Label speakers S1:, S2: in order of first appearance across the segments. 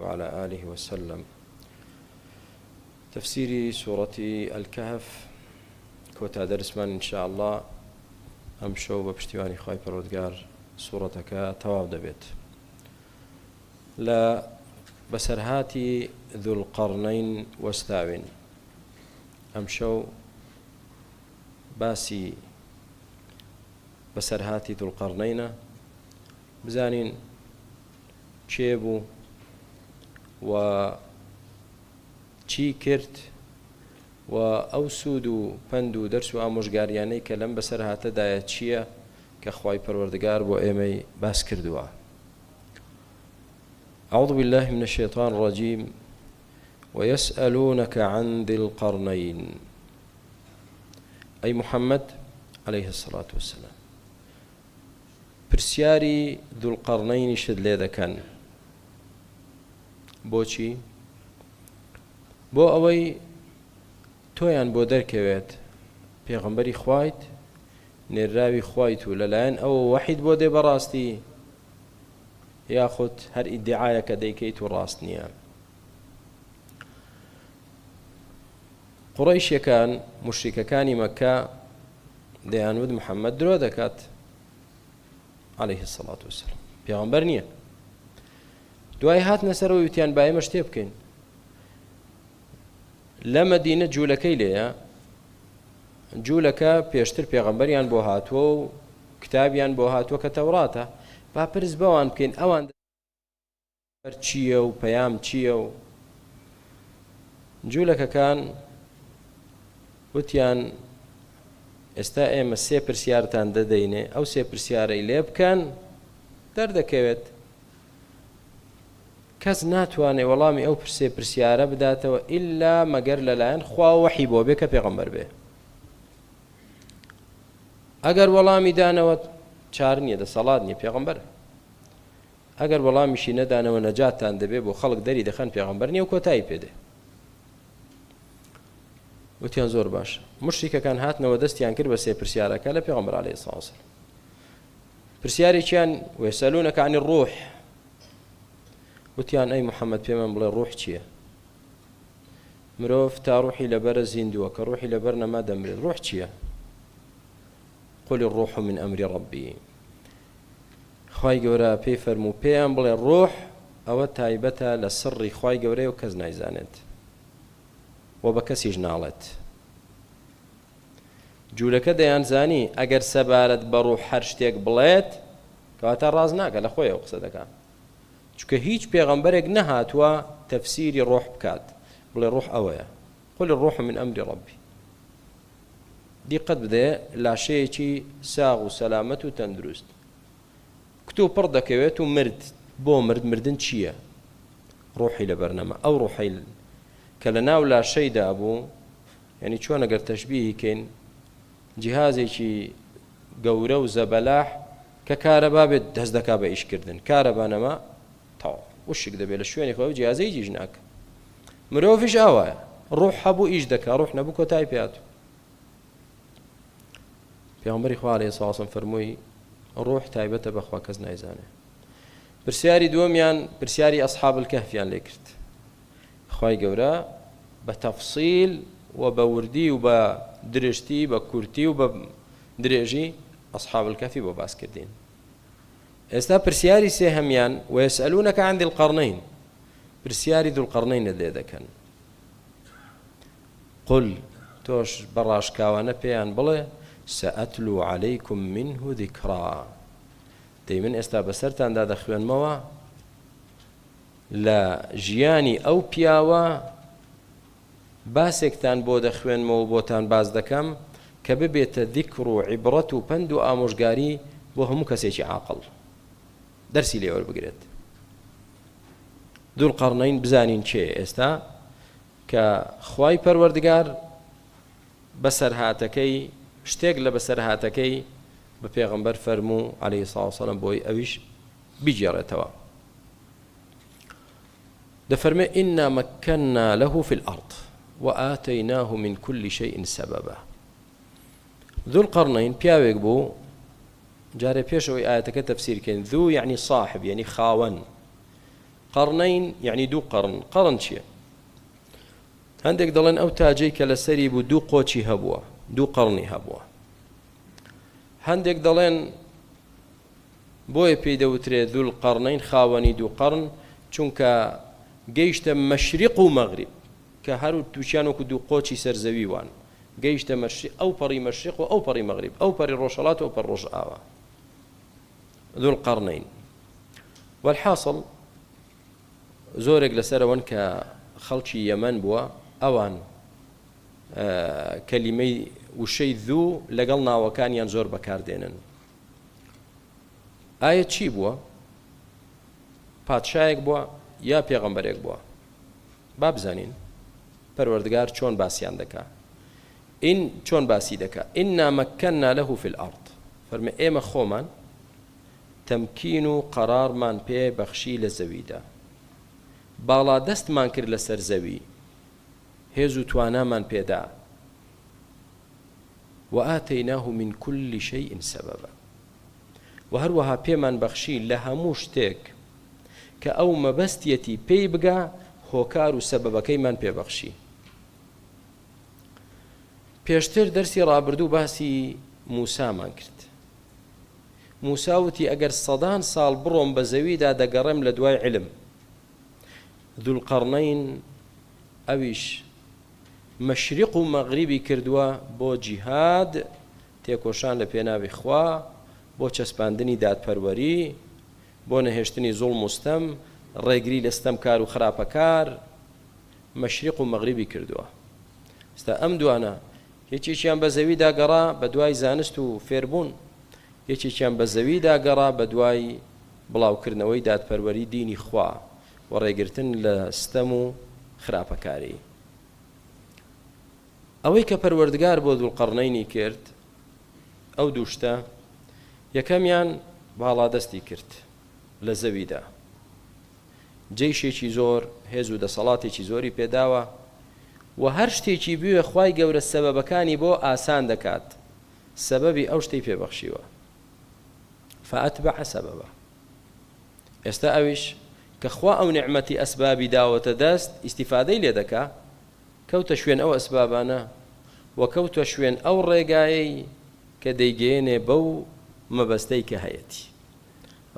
S1: وعلى آله وسلم تەفسیری سوڕەتی الکهف کۆتا دەرسمان ان شاء اللە ئەمشەو بە پشتیوانی خوای پەروەردگار سوڕەتەکە تەواو دەبێت لە بەسەرهاتی ذو القرنین وەستاوین ئەمشەو باسی بەسەرهاتی ذو القرنینە بزانین کێ بوو و چی کرد و ئەو سوود و پەند و دەرس و ئامۆژگاریانەی کە لەم بەسەرهاتەدایە چییە کە خوای پەروەردگار بۆ ئێمەی باس کردووە. أعوذ بالله من الشيطان الرجيم ويسألونك عن ذي القرنين أي محمد عليه الصلاة والسلام پرسیاری ذوالقەرنەینیشت لێ دەکەن. بۆچی؟ بۆ ئەوەی تۆیان بۆ دەرکەوێت پێغەمبەری خوایت، نێرراوی خوایت و لەلایەن ئەوە وەحیت بۆ دێ بەڕاستی یاخود هەر ئیدعایەکە دەیکەیت و ڕاست نییە. قوڕەیشەکان مشریکەکانی مەکە دەیانوت محەممەد درۆ دەکات عليه الصلاة والسلام پێغەمبەر نییە دوای هاتنە سەرەوە وتیان با ئێمە شتێ بکەین لە مەدینە جوولەکەی لێیە جوولەکە پێشتر پێغەمبەریان بۆ هاتووە و کتابیان بۆ هاتووە کە تەوراتە با پرس بەوان بکەین ئەوان چییە و پەیام چییە و جوولەکەکان وتیان ئێستا ئێمە سێ پرسیارتان دەدەینێ ئەو سێ پرسیارەی لێ بکەن دەردەکەوێت کەس ناتوانێ وەڵامی ئەو پرسێ پرسیارە بداتەوە ئللا مەگەر لەلایەن خوا وەحی بۆ بێ کە پێغەمبەر بێ ئەگەر وەڵامی دانەوە چار نییە دەسەڵات نییە پێغەمبەر ئەگەر وەڵامیشی نەدانەوە نەجاتتان دەبێ بۆ خەڵک دەری دەخەن پێغەمبەر نیە و کۆتایی پێ دێ. وتیان زۆر باش. مشریکەکان هاتنەوە دەستیان کرد بە سێ پرسیارەکە لە پێغەمبەر عەلەیهی سڵاو وسلام. پرسیارێکیان ويسألونك عن الروح وتیان ئەی محەممەد پێمان بڵێ ڕوح چییە؟ مرۆڤ تا ڕوحی لەبەرە زیندووە کە ڕوحی لەبەر نەما دەمرێت ڕوح چییە؟ قل الروح من أمر ربي خوای گەورە پێی فەرموو، پێیان بڵێ ڕوح ئەوە تایبەتە لە سڕی خوای گەورەیە و کەس نایزانێت و بە کەسیش ناڵێت. جوولەکە دەیانزانی ئەگەر سەبارەت بە ڕوح هەر شتێک بڵێت کەواتە ڕاست ناکە لە خۆیەوە قسە دەکا چونکە هیچ پێغەمبەرێک نەهاتووە تەفسیری ڕۆح بکات بڵێ ڕوح ئەوەیە قل الروح من أمر ربي دیقەت بدەیە لاشەیەکی ساغ و سەلامەت و تەندروست کتوپڕ دەکەوێت و مرد بۆ مرد مردن چییە؟ ڕۆحی لەبەر نەما ئەو ڕۆحەی کە لە ناو لاشەیدا بوو یعنی چۆن ئەگەر تەشبیهی کەین جیهازێکی گەورە و زەبەلاح کە کارەبا بێت دەست دەکا بە ئیشکردن کارەبا نەما تەواو وشک دەبێت لە شوێنی خۆی جیازەی جیژ ناکە مرۆڤیش ئاوایە ڕۆح هەبوو ئیش دەکا ڕۆح نەبوو کۆتایی پێ هاتوو پێغەمبەری خوا عەلەیهی سڵاو وسلام فەرمووی ڕۆح تایبەتە بە خوا کەس نایزانێ پرسیاری دووەمیان پرسیاری ئەصحاب الکهفیان لێ کرد خوای گەورە بە تەفسیل و بە وردی و بە درشتی بە کورتی و بە درێژی ئەصحاب الکهفی بۆ باس کردین ئێستا پرسیاری سێهەمیان ويسألونك عن ذي القرنين پرسیاری ذو القرنین لێ دەکەن قل، تۆش بە ڕاشکاوانە پێیان بڵێ، سأتلو علیکم منه ذکرا، دەی من ئێستا بەسەرتاندا دەخوێنمەوە لە ژیانی ئەو پیاوە باسێکتان بۆ دەخوێنمەوە بۆتان باس دەکەم کە ببێتە ذیکر و عیبرەت و پەند و ئامۆژگاری بۆ هەموو کەسێکی عاقڵ دەرسی لێ وەربگرێت. ذوالقەرنەین بزانین کێیە ئێستا کە خوای پەروەردگار بەسەرهاتەکەی شتێک لە بەسەرهاتەکەی بە پێغەمبەر فەرموو عەلەیهی سڵاو وسەلام بۆی ئەویش بیگێڕێتەوە دەفەرمێ إنا مكنا له في الأرض وآتيناه من كل شيء سببا ذو القرنين پیاوێک بوو جارێ پێشەوەی ئاەتەکە تەفسیرکەین ذو یعنی صاحب یعنی خاوەن. قەڕنەین یعنی دوو قەڕن. قەڕن چییە؟ هەندێک دەڵێن ئەو تاجەی کە لەسەری بوو دوو قۆچی هەبووە، دوو قەڕنی هەبووە. هەندێک دەڵێن بۆیە پێی دەوترێ ذو القرنین خاوەنی دوو قەڕن چونکە گەیشتە مەشریق و مەغریب کە هەر دووچیان وەکو دوو قۆچی سەر زەوی وان گەیشتە مەشریق ئەو پەڕی مەشریق و ئەو پەڕی مەغریب ئەو پەڕی ڕۆژهەڵات و ئەو پەڕ ڕۆژئاوا ذو القرنین والحاصل زۆرێک لەسەرەوەن کە خەڵکی یەمەن بووە ئەوان کەلیمەی وشەی ذو لەگەڵ ناوەکانیان زۆر بەکاردێنن ئایا چی بووە؟ پادشایەک بووە یا پێغەمبەرێک بووە؟ با بزانین پەروەردگار چۆن باسیان دەکا ئین چۆن باسی دەکا ئینا مەکەننا لەه فی الارض فەرمێ ئێمە خۆمان تەمکین و قەرارمان پێ بەخشی لە زەویدا باڵادەستمان کرد لەسەر زەوی هێز و توانامان پێدا وآتیناه من کل شیء سببا وە هەروەها پێمان بەخشی لە هەموو شتێک کە ئەو مەبەستیەتی پێی بگا هۆکار و سەبەبەکەیمان پێ بەخشی. پێشتر دەرسی ڕابردوو باسی موسامان کرد. موسا وتی ئەگەر سەدان ساڵ بڕۆم بە زەویدا دەگەڕێم لە دوای علم. ذوالقەرنەین ئەویش مەشریق و مەغریبی کردووە بۆ جیهاد، تێکۆشان لە پێناوی خوا، بۆ چەسپاندنی دادپەروەری، بۆ نەهێشتنی زوڵم و ستەم، ڕێگری لە ستەمکار و خراپەکار، مەشریق و مەغریبی کردووە. ئێستا ئەم دوانە یەکێکیان بە زەویدا گەڕا بە دوای زانست و فێربوون، یەکێکیان بە زەویدا گەڕا بە دوای بڵاوکردنەوەی دادپەروەری دینی خوا و ڕێگرتن لە ستەم و خراپەکاری. ئەوەی کە پەروەردگار بۆ ذوالقەرنەینی کرد ئەو دوو شتە، یەکەمیان باڵادەستی کرد لە زەویدا، جەیشێکی زۆر، هێز و دەسەڵاتێکی زۆری پێداوە و هەر شتێکی بوێ خوای گەورە سەبەبەکانی بۆ ئاسان دەکات، سەبەبی ئەو شتەی پێ بەخشیوە. فأتبع سببا. ئێستا ئەویش کە خوا ئەو نیعمەتی ئەسبابی داوەتە دەست ئیستیفادەی لێ دەکا، کەوتە شوێن ئەو ئەسبابانە و کەوتە شوێن ئەو ڕێگایەی کە دەیگەیەنێ بەو مەبەستەی کە هەیەتی.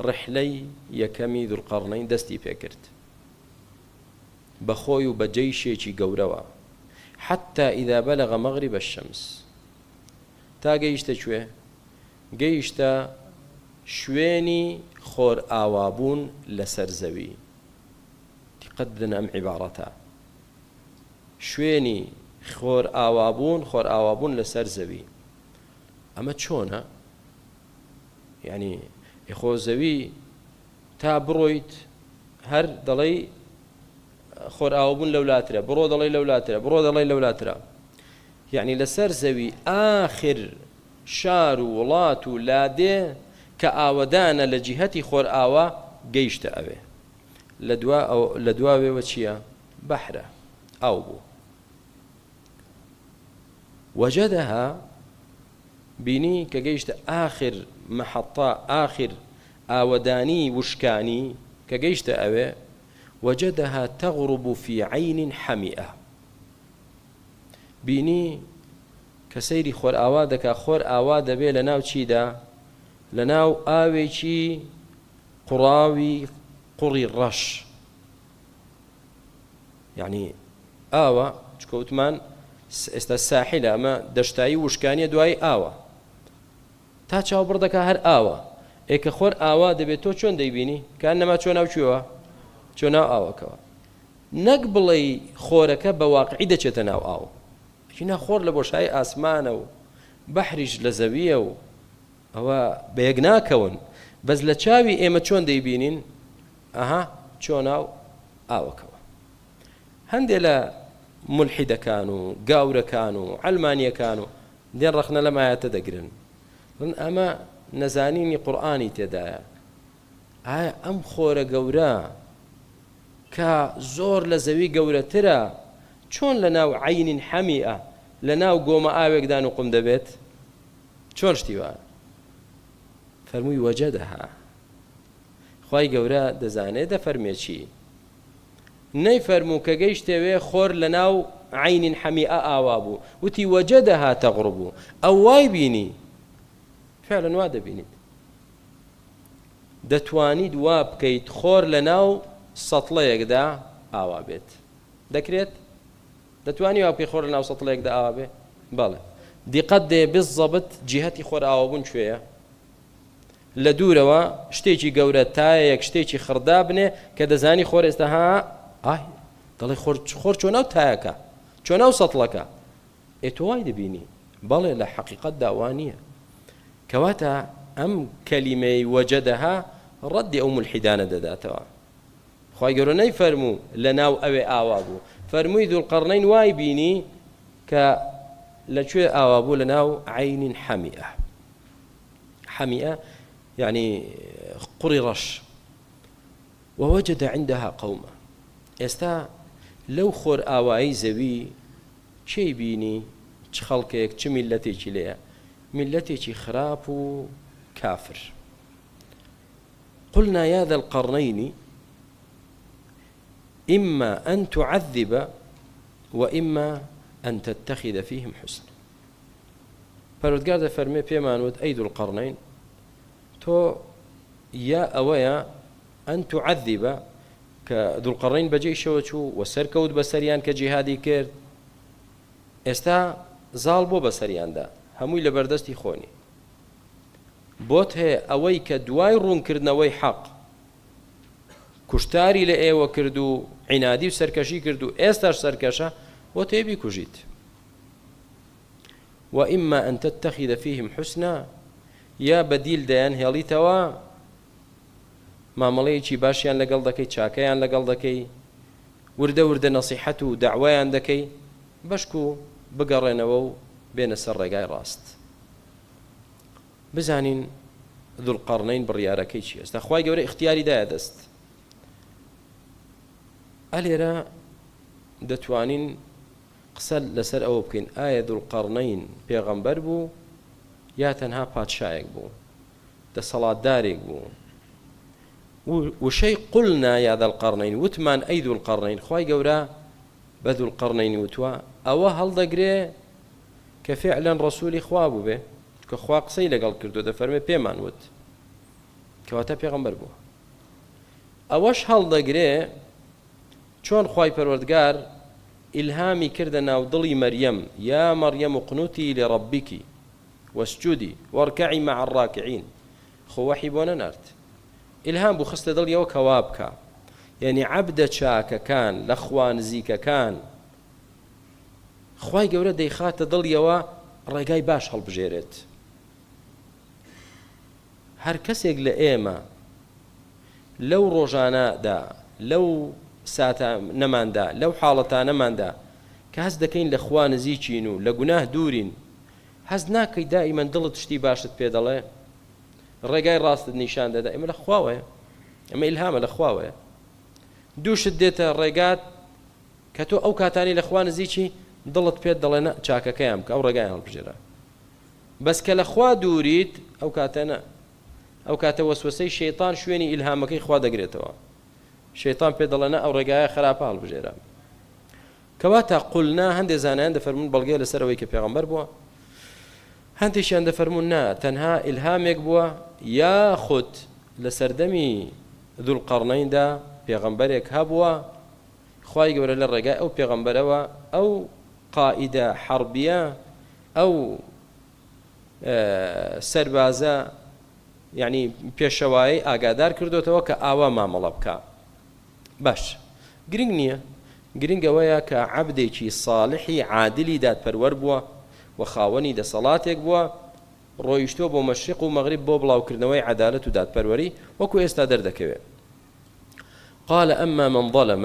S1: ڕیحلەی یەکەمی ذوالقەڕنەین دەستی پێکرد بە خۆی و بە جەیشێکی گەورەوە حتی اذا بلغ مغرب الشمس تا گەیشتە کوێ؟ گەیشتە شوێنی خۆرئاوابوون لەسەر زەوی. دیقەت بدەنە ئەم عیباڕەتە. شوێنی خۆرئاوابوون، خۆرئاوابوون لەسەر زەوی. ئەمە چۆنە؟ یعنی خۆ زەوی تا بڕۆیت هەر دەڵێی خۆرئاوابوون لەولاترە، بڕۆ دەڵێی لەولاترە، بڕۆ دەڵێی لەولاترە. یعنی لەسەر زەوی ئاخر شار و وڵات و لادێ کە ئاوەدانە لە جیهەتی خۆرئاوا گەیشتە ئەوێ. لە دوا ئەو لە دواوێوە چییە؟ بەحرە، ئاو بوو. وجدها بینی کە گەیشتە ئاخر مەحەتە، ئاخر ئاوەدانی وشکانی، کە گەیشتە ئەوێ، وجدها تغرب فی عین حمیئە بینی کە سەیری خۆرئاوا دەکا خۆر ئاوا دەبێ لە ناو چیدا؟ لە ناو ئاوێکی قوڕاوی قوڕی ڕەش یعنی ئاوە چکە وتمان ئێستا ساحلە ئەمە دەشتایی وشکانیە دوایی ئاوە تا چاو بڕ دەکا هەر ئاوە ئێ کە خۆر ئاوا دەبێت تۆ چۆن دەیبینی کان نەما چۆ ناو کوێوە چۆ ناو ئاوەکەوە نەک بڵێی خۆرەکە بە واقعی دەچێتە ناو ئاو ئەگینا خۆر لە بۆشایی ئاسمانە و بەحریش لە زەویە و ئەوە بەیەک ناکەون بەس لە چاوی ئێمە چۆن دەیبینین ئەها چۆ ناو ئاوەکەوە هەندێ لە ملحیدەکان و گاورەکان و عەلمانیەکان و دێن ڕەخنە لەم ئایەتە دەگرن دڵێن ئەمە نەزانینی قورئانی تێدایە ئایا ئەم خۆرە گەورە کە زۆر لە زەوی گەورەترە چۆن لە ناو عەین حەمیئە لە ناو گۆمە ئاوێکدا نوقم دەبێت چۆن شتی وا فەرمووی وەجەدەها خوای گەورە دەزانێ دەفەرمێ چی. نەیفەرموو کە گەیشتە وێ خۆر لە ناو عەین حەمیئە ئاوا بوو، وتی وجدها تغرب، ئەو وای بینی، فعلا وا دەبینیت، دەتوانیت وا بکەیت خۆر لە ناو سەتڵەیەکدا ئاوا بێت، دەکرێت؟ دەتوانی وا بکەی خۆر لە ناو سەتڵەیەکدا ئاوا بێ؟ بەڵێ. دیقەت دێ بالضبط جیهەتی خۆر ئاوابوون کوێیە؟ لە دوورەوە شتێکی گەورە تایەیەک شتێکی خڕ دابنێ کە دەزانی خۆر ئێستا ها ئای دەڵێ خۆر خۆر چۆ ناو تایەکە چۆ ناو سەتڵەکە ئێ تۆ وای دەبینی بەڵێ لە حەقیقەتدا وا نییە کەواتە ئەم کەلیمەی وەجەدەها ڕەدی ئەو مولحیدانە دەداتەوە خوای گەورە نەیفەرموو لە ناو ئەوێ ئاوا بوو فەرمووی ذوالقرنین وای بینی کە لە کوێ ئاوا بوو لە ناو عین حەمیئە حمیئە یعنی قوڕی ڕەش ووجد عندها قوما ئێستا لەو خۆر ئاوایی زەوی کێی بینی چ خەڵکێک چ میلەتێکی لێیە میلەتێکی خراپ و کافر قلنا يا ذا القرنين إما أن تعذب وإما أن تتخذ فيهم حسنا پەروەردگار دەفەرموێ پێمان وت ئەی ذوالقەرنەین تۆ یا ئەوەیە ئەن تعذب کە ذوالقەرنەین بەجێیشەوە چوو و سەرکەوت بەسەریان کە جیهادی کرد ئێستا زاڵ بۆ بەسەریاندا هەمووی لە بەردەستی خۆنی بۆت هەیە ئەوەی کە دوای ڕوونکردنەوەی حەق کوشتاری لە ئێوە کرد و عینادی و سەرکەشی کرد و ئێستاش سەرکەشە بۆت هەیە بیکوژیت وإما أن تتخذ فيهم حسنا یا بە دیل دەیان هێڵیتەوە مامەڵەیەکی باشیان لەگەڵ دەکەی چاکەیان لەگەڵ دەکەی وردە وردە نەسیحەت و دەعوەیان دەکەی بەشکو بگەڕێنەوە و بێنە سەر ڕێگای ڕاست بزانین ذوالقەرنەین بڕیارەکەی چی ئێستا خوای گەورە ئیختیاری دایە دەست ئەلێرە دەتوانین قسە لەسەر ئەوە بکەین ئایا ذوالقەرنەین پێغەمبەر بوو یا تەنها پادشایەک بوو دەسەڵاتدارێک بوو وشەی قلنا یا ذا القرنین وتمان ئەی ذوالقرنین خوای گەورە بە ذوالقرنین وتوە ئەوە هەڵدەگرێ کە فعلا ڕسولی خوا بوو بێ کە خوا قسەی لەگەڵ کردو دەفەرمێ پێمان وت کەواتە پێغەمبەر بووە ئەوەش هەڵدەگرێ چۆن خوای پەروەردگار ئیلهامی کردە ناو دڵی مەریەم، یا مریم اقنتی لربک واسجدی وارکعی مع الراکعین، خۆ وەحی بۆ نەنارد ئیلهام بوو خستە دڵیەوە کە وا بکا، یەعنی عەبدە چاکەکان لە خوا نزیکەکان خوای گەورە دەیخاتە دڵیەوە ڕێگای باش هەڵبژێرێت. هەر کەسێک لە ئێمە لەو ڕۆژانە دا، لەو ساتانەماندا، لەو حاڵەتانەماندا کە هەست دەکەین لە خوا نزیکین و لە گوناه دوورین، هەست ناکەی دائیمەن دڵت شتی باشت پێ دەڵێ؟ ڕێگای ڕاستت نیشان دەدا؟ ئێمە لە خواوەیە، ئەمە ئیلهامە لە خواوەیە. دوو شت دێتە ڕێگات کە تۆ ئەو کاتانەی لە خوا نزیکی دڵت پێت دەڵێ نا چاکەکەیان بکە، ئەو ڕێگایان هەڵبژێرە. بەس کە لە خوا دووریت ئەو کاتە نا. ئەو کاتە وەسوەسەی شەیتان شوێنی ئیلهامەکەی خوا دەگرێتەوە شەیتان پێ دەڵێ نا ئەو ڕێگایە خراپە هەڵبژێرە کەواتە قولنا هەندێ زانایان دەفەرمون بەڵگەیە لەسەر ئەوەی کە پێغەمبەر بووە هەندێکیان دەفەرمون نا تەنها ئیلهامێک بووە یاخود لە سەردەمی ذوالقەرنەیندا پێغەمبەرێک هەبووە خوای گەورە لە ڕێگای ئەو پێغەمبەرەوە ئەو قائیدە حەربیە ئەو سەربازە یعنی پێشەوایەی ئاگادار کردوتەوە کە ئاوا مامەڵە بکە باش گرنگ نییە گرنگ ئەوەیە کە عەبدێکی ساڵحی عادلی دادپەروەر بووە و خاوەنی دەسەڵاتێک بووە ڕۆیشتووە بۆ مەشریق و مەغریب بۆ بڵاوکردنەوەی عەدالەت و دادپەروەری وەکو ئێستا دەردەکەوێت قال أما من ظلم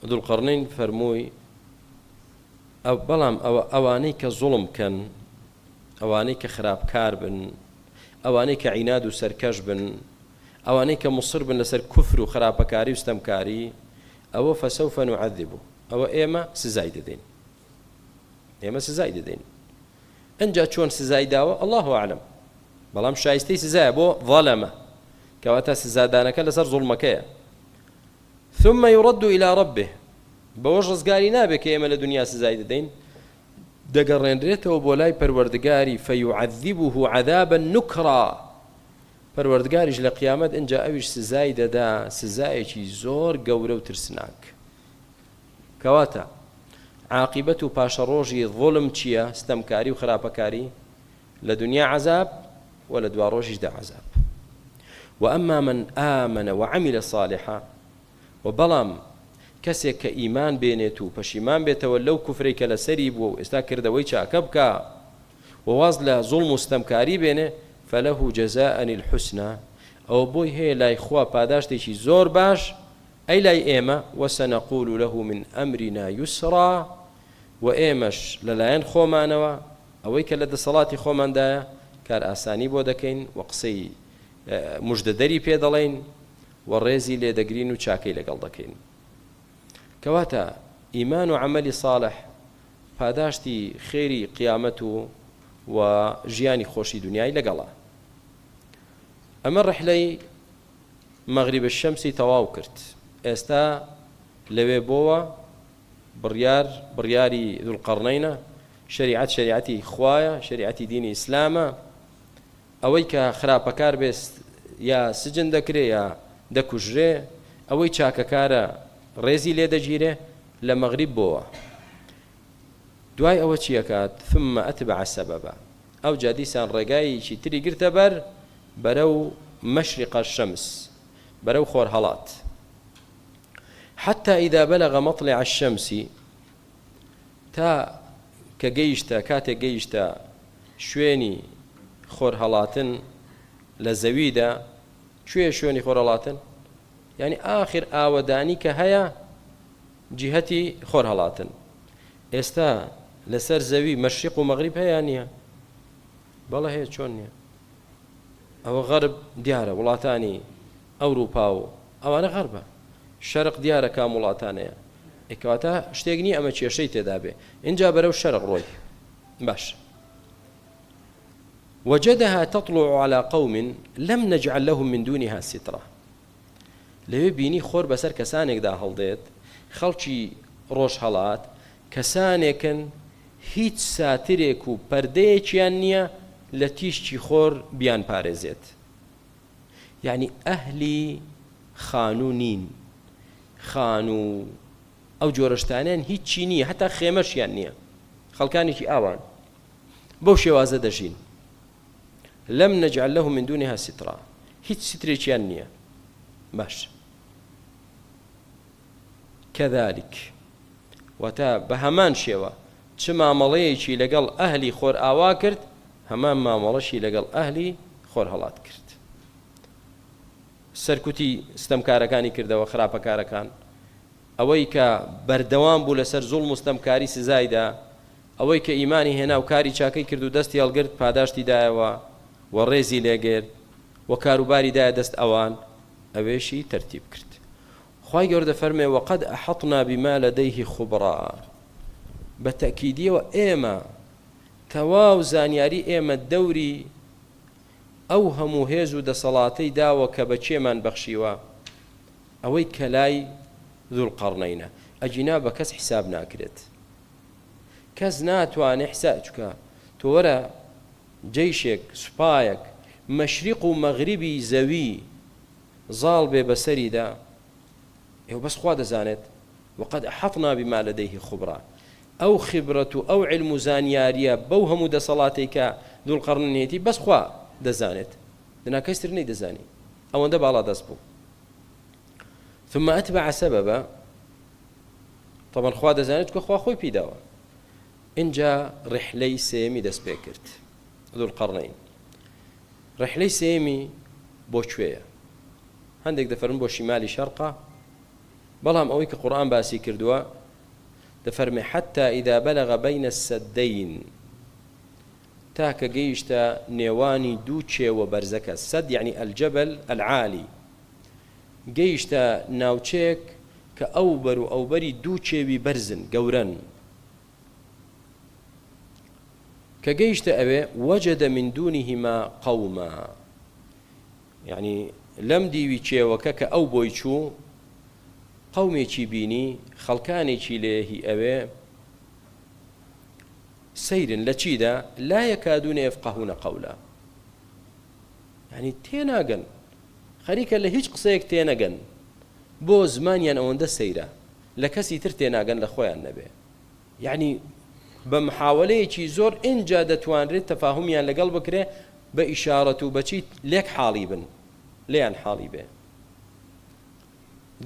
S1: ذو القرنین فەرمووی بەڵام ئەوە ئەوانەی کە زوڵم بکەن، ئەوانەی کە خراپکار بن، ئەوانەی کە عیناد و سەرکەش بن، ئەوانەی کە موسر بن لەسەر کوفر و خراپەکاری و ستەمکاری، ئەوە فسوف نعذبه، ئەوە ئێمە سزای دەدەین. ئێمە سزای دەدەین. ئەنجا چۆن سزای داوە اللە اعلم، بەڵام شایستەی سزایە بۆ ظلمە، کەواتە سزادانەکە لەسەر زوڵمەکەیە. ثم يرد إلى ربه بەوەش ڕزگاری نابێت کە ئێمە لە دنیا سزای دەدەین دەگەڕێنرێتەوە بۆ لای پەروەردگاری فیعذبه عذابا نکرا پەروەردگاریش لە قیامەت ئینجا ئەویش سزای دەدا سزایەکی زۆر گەورە و ترسناک. کەواتە عاقیبەت و پاشەڕۆژی ظولم چییە؟ ستەمکاری و خراپەکاری لە دنیا عەزاب و لە دواڕۆژیشدا عەزاب. وأما من آمن وعمل صالحا و بەڵام کەسێک کە ئیمان بێنێت و پەشیمان بێتەوە لەو کوفرەی کە لەسەری بووە و ئێستا کردەوەی چاکە بکا و واز لە زوڵم و ستەمکاری بێنێ، فله جزاء الحسنی، ئەوە بۆی هەیە لای خوا پاداشتێکی زۆر باش، ئەی لای ئێمە، وسنقول له من امرنا یسرا، وە ئێمەش لەلایەن خۆمانەوە ئەوەی کە لە دەسەڵاتی خۆماندایە کارئاسانی بۆ دەکەین و قسەی مژدەدەری پێ دەڵێین و ڕێزی لێ دەگرین و چاکەی لەگەڵ دەکەین. کەواتە ئیمان و عەمەلی صالح پاداشتی خێری قیامەت و و ژیانی خۆشی دونیای لەگەڵە. ئەمە ڕحلەی مغرب الشمسی تەواو کرد ئێستا لەوێ بۆوە بڕیار بڕیاری ذوالقەڕنەینە شەریعەت شەریعەتی خوایە شەریعەتی دینی ئیسلامە ئەوەی کە خراپەکار بێ یا سجن دەکرێ یا دەکوژرێ ئەوەی چاکەکارە ڕێزی لێ دەگیرێ لە مەغریب بۆوە دوای ئەوە چی ئەکات ثم اتبع سببا ئەوجا دیسان ڕێگایەکی تری گرتە بەر بەرەو مشرق الشمس بەرەو خۆرهەڵات حتى اذا بلغ مطلع الشمس تا کە گەیشتە کاتێک گەیشتە شوێنی خۆرهەڵاتن لە زەویدا کوێ شوێنی خۆرهەڵاتن یعنی ئاخر ئاوەدانی کە هەیە جیهەتی خۆرهەڵاتن. ئێستا لەسەر زەوی مەشریق و مەغریب هەیە یان نییە؟ بەڵێ هەیە چۆن نییە؟ ئەوە غەرب دیارە وڵاتانی ئەوروپا و ئەوانە غەربە شەرق دیارە کام وڵاتانەیە ئێکەواتە شتێک نییە ئەمە کێشەی تێدا بێ اینجا بەرەو شەرق ڕۆی باش وجدها تطلع على قوم لم نجعل لهم من دونها سترا لەوێ بینی خۆر بەسەر کەسانێکدا هەڵدێت، خەڵکی ڕۆژهەڵات، کەسانێکن هیچ ساترێک و پەردەیەکیان نییە لە تیشکی خۆر بیانپارێزێت. یەعنی ئەهلی خانوو نین، خانوو و ئەو جۆرە شتانەیان هیچی نییە، هەتا خێمەشیان نییە، خەڵکانێکی ئاوان بەو شێوازە دەژین. لم نجعل لهم من دونها سترا هیچ سترێکیان نییە باش كذلك واتە بە هەمان شێوە چ مامەڵەیەکی لەگەڵ ئەهلی خۆرئاوا کرد هەمان مامەڵەشی لەگەڵ ئەهلی خۆرهەڵات کرد سەرکوتی ستەمکارەکانی کردەوە خراپەکارەکان ئەوەی کە بەردەوام بوو لەسەر زوڵم و ستەمکاری سزایدا ئەوەی کە ئیمانی هێنا و کاری چاکەی کرد و دەستی هەڵگرت پاداشتی دایەوە و ڕێزی لێگرت و کاروباری دایە دەست ئەوان ئەوێشی تەرتیب کرد. خوای گەورە دەفەرموێ وقد احطنا بما لدیه خبرا بە تەئکیدیەوە ئێمە تەواو زانیاری ئێمە دەوری ئەو هەموو هێز و دەسەڵاتەی داوە کە بە کێمان بەخشیوە ئەوەی کە لای ذوالقەڕنەینە ئەگینا بە کەس حیساب ناکرێت. کەس ناتوانێ حسا چکە تۆ وەرە جەیشێک سوپایەک مەشریق و مەغریبی زەوی زاڵ بێ بەسەریدا ئێوە بەس خوا دەزانێت وقد احطنا بما لديه خبرا ئەو خبرەت و ئەو علم و زانیاریە بەو هەموو دەسەڵاتەی کە دوڵقەڕنێتی بەس خوا دەزانێت دنا کەس تر نەیدەزانی ئەوەندە باڵا دەست بوو ثم اتبع سببا تەبەن خوا دەزانێت چونکە خوا خۆی پێی داوە ئینجا ڕیحلەی سێیەمی دەست پێ کرد ذوالقەرنەین ڕیحلەی سێیەمی بۆ کوێیە هەندێک دەفەرمن بۆ شیمالی شەرقە بەڵام ئەوەی کە قورئان باسی کردووە دەفەرمێ حتا إذا بلغ بين السدين تا کە گەیشتە نێوانی دوو کێوە بەرزەکە سەد یعنی الجبل العالی گەیشتە ناوچەیەک کە ئەوبەر و ئەوبەری دوو کێوی بەرزن، گەورەن. کە گەیشتە ئەوێ، وجد من دونهما قوما، یەعنی لەم دیوی کێوەکە کە ئەو بۆی چوو، قەومێکی بینی خەڵکانێکی لێ هی ئەوێ سەیرن لە چیدا؟ لا یکادون یفقهون قولا یعنی تێناگەن خەریکە لە هیچ قسەیەک تێنەگەن بۆ زمانیان ئەوەندە سەیرە لە کەسی تر تێناگەن لە خۆیان نەبێ یعنی بە محاولەیەکی زۆر ئینجا دەتوانرێت تەفاهمیان لەگەڵ بکرێ بە ئیشارەت و بەچی لێک حاڵی بن لێیان حاڵی بێ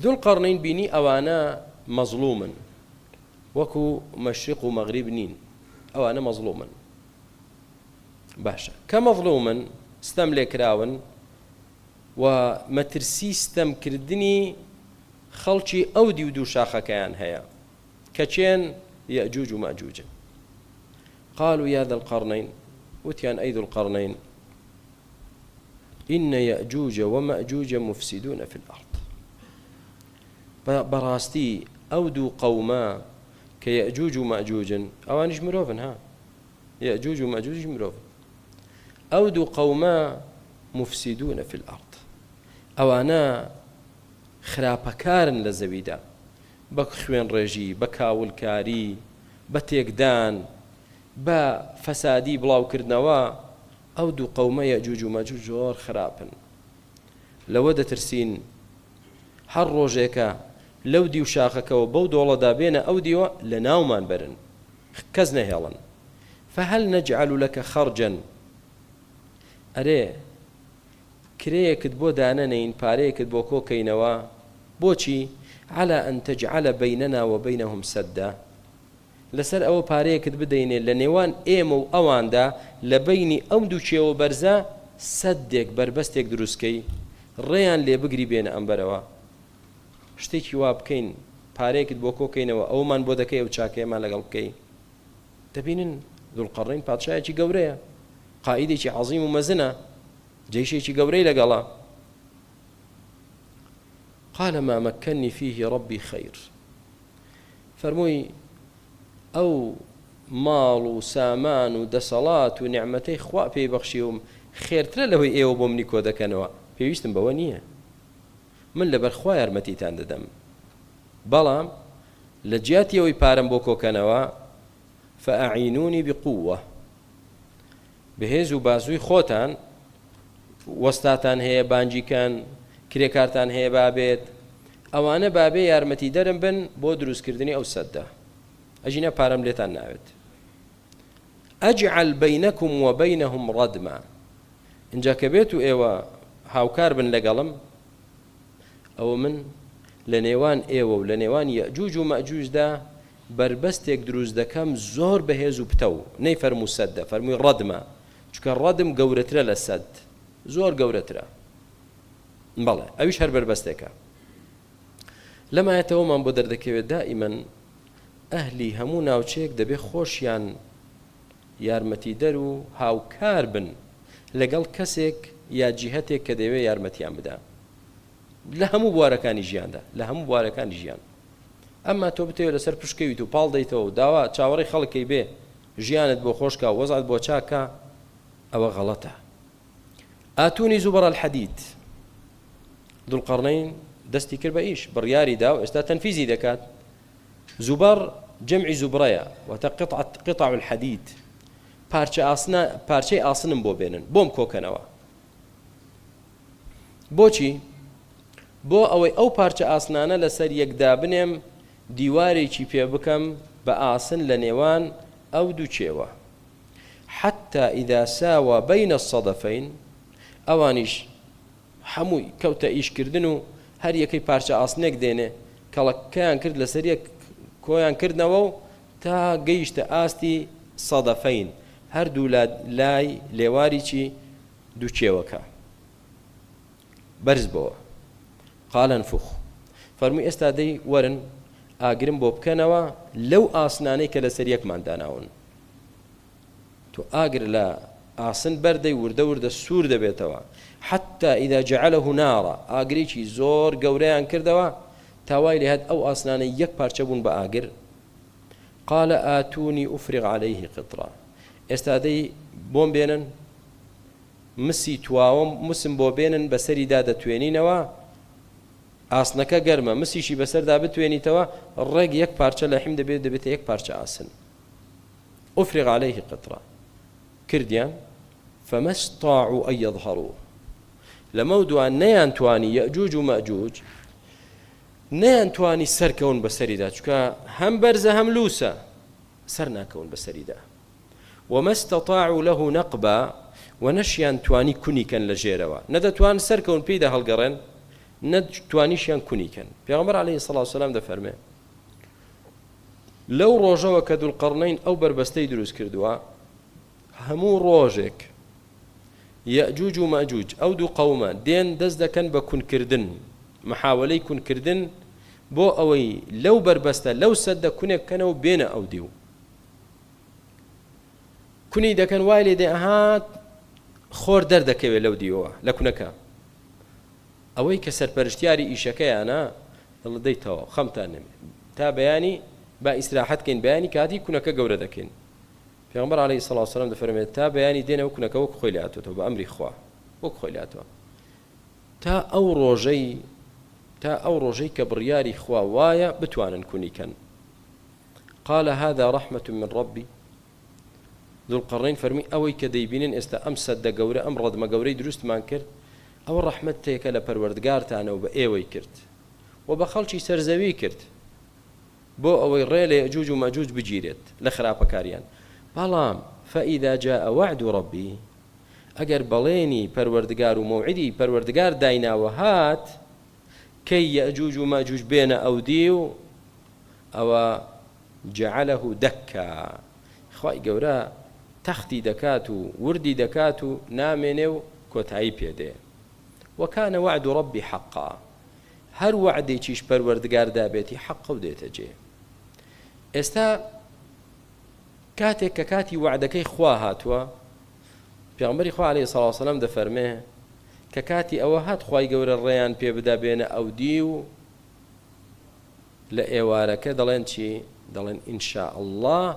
S1: ذوالقرنین بینی ئەوانە مەزڵومن وەکو مەشریق و مەغریب نین ئەوانە مەزڵومن باشە کە مەزڵومن ستەم لێکراون و مەترسی ستەمکردنی خەڵکی ئەو دیو دوو شاخەکەیان هەیە کە کێن یەجوج و مەجوجن قالوا يا ذا القرنين وتیان ئەی ذو القرنين إن یأجوج ومأجوج مفسدون في الأرض بەڕاستی ئەو دوو قەومە کە یەئجوج و مەئجوجن ئەوانیش مرۆڤن ها یەئجوج و مەئجوجیش مرۆڤن ئەو دوو قەومە مفسدون في الأرض ئەوانە خراپەکارن لە زەویدا بە خوێنڕێژی بە کاولکاری بە تێکدان بە فەسادی بڵاوکردنەوە ئەو دوو قەومە یەئجوج و مەئجوج زۆر خراپن لەوە دەترسین هەر ڕۆژێکە لەو دیو شاخەکەوە بەو دۆڵەدا بێنە ئەو دیوە لەناومان بەرن کەس نەهێڵن فهل نجعل لک خرجا ئەرێ کرێیەکت بۆ دانەنێین پارەیەکت بۆ کۆ کەینەوە بۆچی علی ان تجعل بیننا وبینهم سدا لەسەر ئەوە پارەیەکت بدەینێ لە نێوان ئێمە و ئەواندا لە بەینی ئەم دوو کێوە بەرزە سەدێک، بەربەستێک دروست کەی، ڕێیان لێ بگری بێنە ئەمبەرەوە. شتێکی وا بکەین، پارەیەکت بۆ کۆ کەینەوە، ئەوەمان بۆ دەکەی ئەو چاکەیەمان لەگەڵ بکەی. دەبینن ذوالقەرنەین پادشایەکی گەورەیە، قائیدێکی عەزیم و مەزنە، جەیشێکی گەورەی لەگەڵە. قال ما مكني فيه ربي خير. فەرمووی، ئەو ماڵ و سامان و دەسەڵات و نیعمەتەی خوا پێی بەخشیوم خێرترە لەوەی ئێوە بۆ منی کۆدەکەنەوە، پێویستم بەوە نییە، من لەبەر خوا یارمەتیتان دەدەم، بەڵام لە جیاتی ئەوەی پارەم بۆ کۆکەنەوە، فأعینونی بقوە، بە هێز و بازووی خۆتان، وەستاتان هەیە بانگی کەن، کرێکارتان هەیە با بێت، ئەوانە با بێ یارمەتیدەرم بن بۆ دروستکردنی ئەو سەدە، ئەگینا پارەم لێتان ناوێت. اجعل بینکم وبینهم ردما، ئینجا کە بێت و ئێوە هاوکار بن لەگەڵم، ئەوە من لە نێوان ئێوە و لە نێوان یەئجوج و مەئجوجدا بەربەستێک دروست دەکەم زۆر بەهێز و پتەو، نەیفەرموو سەدە، فەرمووی ڕەدمە، چونکە ڕەدم گەورەترە لە سەد، زۆر گەورەترە. بەڵێ ئەویش هەر بەربەستێکە. لەم ئایەتەوەمان بۆ دەردەکەوێت دائیمەن ئەهلی هەموو ناوچەیەک دەبێ خۆشیان یارمەتیدەر و هاوکار بن لەگەڵ کەسێک یا جیهەتێک کە دەیەوێ یارمەتیان بدا لە هەموو بوارەکانی ژیاندا، لە هەموو بوارەکانی ژیان. ئەمما تۆ بتەوێت لەسەر پشت کەویت و پاڵ دەیتەوە و داوا چاوەڕێی خەڵک کەی بێ ژیانت بۆ خۆش کا و وەزعت بۆ چاک کا ئەوە غەڵەتە. ئاتونی زوبر الحدید ذوالقرنین دەستی کرد بە ئیش بڕیاری دا و ئێستا تەنفیزی دەکات. زوبەر جەمعی زوبرەیە واتە قطعە قطع الحدید پارچە ئاسنە پارچەی ئاسنم بۆ بێنن بۆم کۆکەنەوە. بۆچی؟ بۆ ئەوەی ئەو پارچە ئاسنانە لەسەر یەک دابنێم دیوارێکی پێ بکەم بە ئاسن لە نێوان ئەو دوو کێوە. حتی اذا ساوی بین الصدفین ئەوانیش هەمووی کەوتە ئیش کردن و هەر یەکەی پارچە ئاسنێک دێنێ کەڵەکەیان کرد لەسەر یەک کۆیان کردنەوە و تا گەیشتە ئاستی صدفین هەردوو لای لێواری چی دوو کێوەکە بەرز بۆوە قال انفخ فەرمووی ئێستا دەی وەرن ئاگرم بۆ بکەنەوە لەو ئاسنانەی کە لەسەر یەکمان داناون تۆ ئاگر لە ئاسن بەردەی وردە وردە سوور دەبێتەوە حتى إذا جعله نارا ئاگرێکی زۆر گەورەیان کردەوە تا وای لێهات ئەو ئاسنانە یەک پارچە بوون بە ئاگر قال آتوني أفرغ عليه قطرا ئێستا دەی بۆم بێنن مسی تواوم مسم بۆ بێنن بەسەریدا دەتوێنینەوە. ئاسنەکە گەرمە، مسیشی بەسەردا بتوێنیتەوە، ڕێک یەک پارچە لەحیم دەبێت، دەبێتە یەک پارچە ئاسن. أفرغ عليه قطرا. کردیان، فما استطاعوا أن يظهروه. لەمەودوا نەیانتوانی یەئجوج و مەئجوج نەیانتوانی سەرکەون بەسەریدا، چونکە هەم بەرزە هەم لووسە، سەر ناکەون بەسەریدا. وما استطاعوا له نقبا و نەشیان توانی کونی کەن لە ژێرەوە، نە دەتوان سەرکەون پێیدا هەڵگەڕێن، نە توانیشیان کونی کەن. پێغەمبەر علیه الصلاة والسلام دەفەرمێ لەو ڕۆژەوە کە ذوالقەرنەین ئەو بەربەستەی دروست کردووە، هەموو ڕۆژێک یەئجوج و مەئجوج ئەو دوو قەومە دێن دەست دەکەن بە کونکردن، محاوەلەی کونکردن بۆ ئەوەی لەو بەربەستە لەو سەدە کونێک بکەنەوە بێنە ئەو دیو. کونی دەکەن وای لێ دێ ئەها خۆر دەردەکەوێت لەو دیوەوە لە کونەکە. ئەوەی کە سەرپەرشتیاری ئیشەکەیانە دەڵێ دەی تەواو خەمتان نەبێ تا بەیانی با ئیسراحەت کەین بەیانی کاتی کونەکە گەورە دەکەین. پێغەمبەر علیە الصلوە والسلام دەفەرموێت تا بەیانی دێنەوە کونەکە وەک خۆی لێهاتۆتەوە بە ئەمری خوا وەک خۆی لێهاتەوە تا ئەو ڕۆژەی تا ئەو ڕۆژەی کە بڕیاری خوا وایە بتوانن کونی کەن. قال هذا رحمة من ربی ذوالقرنین فەرمی ئەوەی کە دەیبینن ئێستا ئەم سەدە گەورە ئەم ڕەدمە گەورەی دروستمان کرد ئەوە ڕەحمەتێکە لە پەروەردگارتانەوە بە ئێوەی کرد و بە خەڵکی سەرزەوی کرد بۆ ئەوەی ڕێ لە یەئجوج و مەئجوج بگیرێت لە خراپەکاریان، بەڵام، فإذا جاء وعد ربی، ئەگەر بەڵێنی پەروەردگار و مەوعیدی پەروەردگار دایناوە هات، کەی یەئجوج و مەئجوج بێنە ئەودیو، ئەوە، جعله دکا، خوای گەورە تەختی دەکات و وردی دەکات و نامێنێ و کۆتایی پێ دێ. وکان وعد ربی حقا، هەر وەعدێکیش پەروەردگار دابێتی حەقە و دێتە جێ. ئێستا کاتێک کە کاتی وەعدەکەی خوا هاتووە، پێغەمبەری خوا عەلەیهی سڵاو وسەلام دەفەرمێ کە کاتی ئەوە هات خوای گەورە ڕێیان پێ بدا بێنە ئەودی و لە ئێوارەکە دەڵێن چی؟ دەڵێن إن شاء الله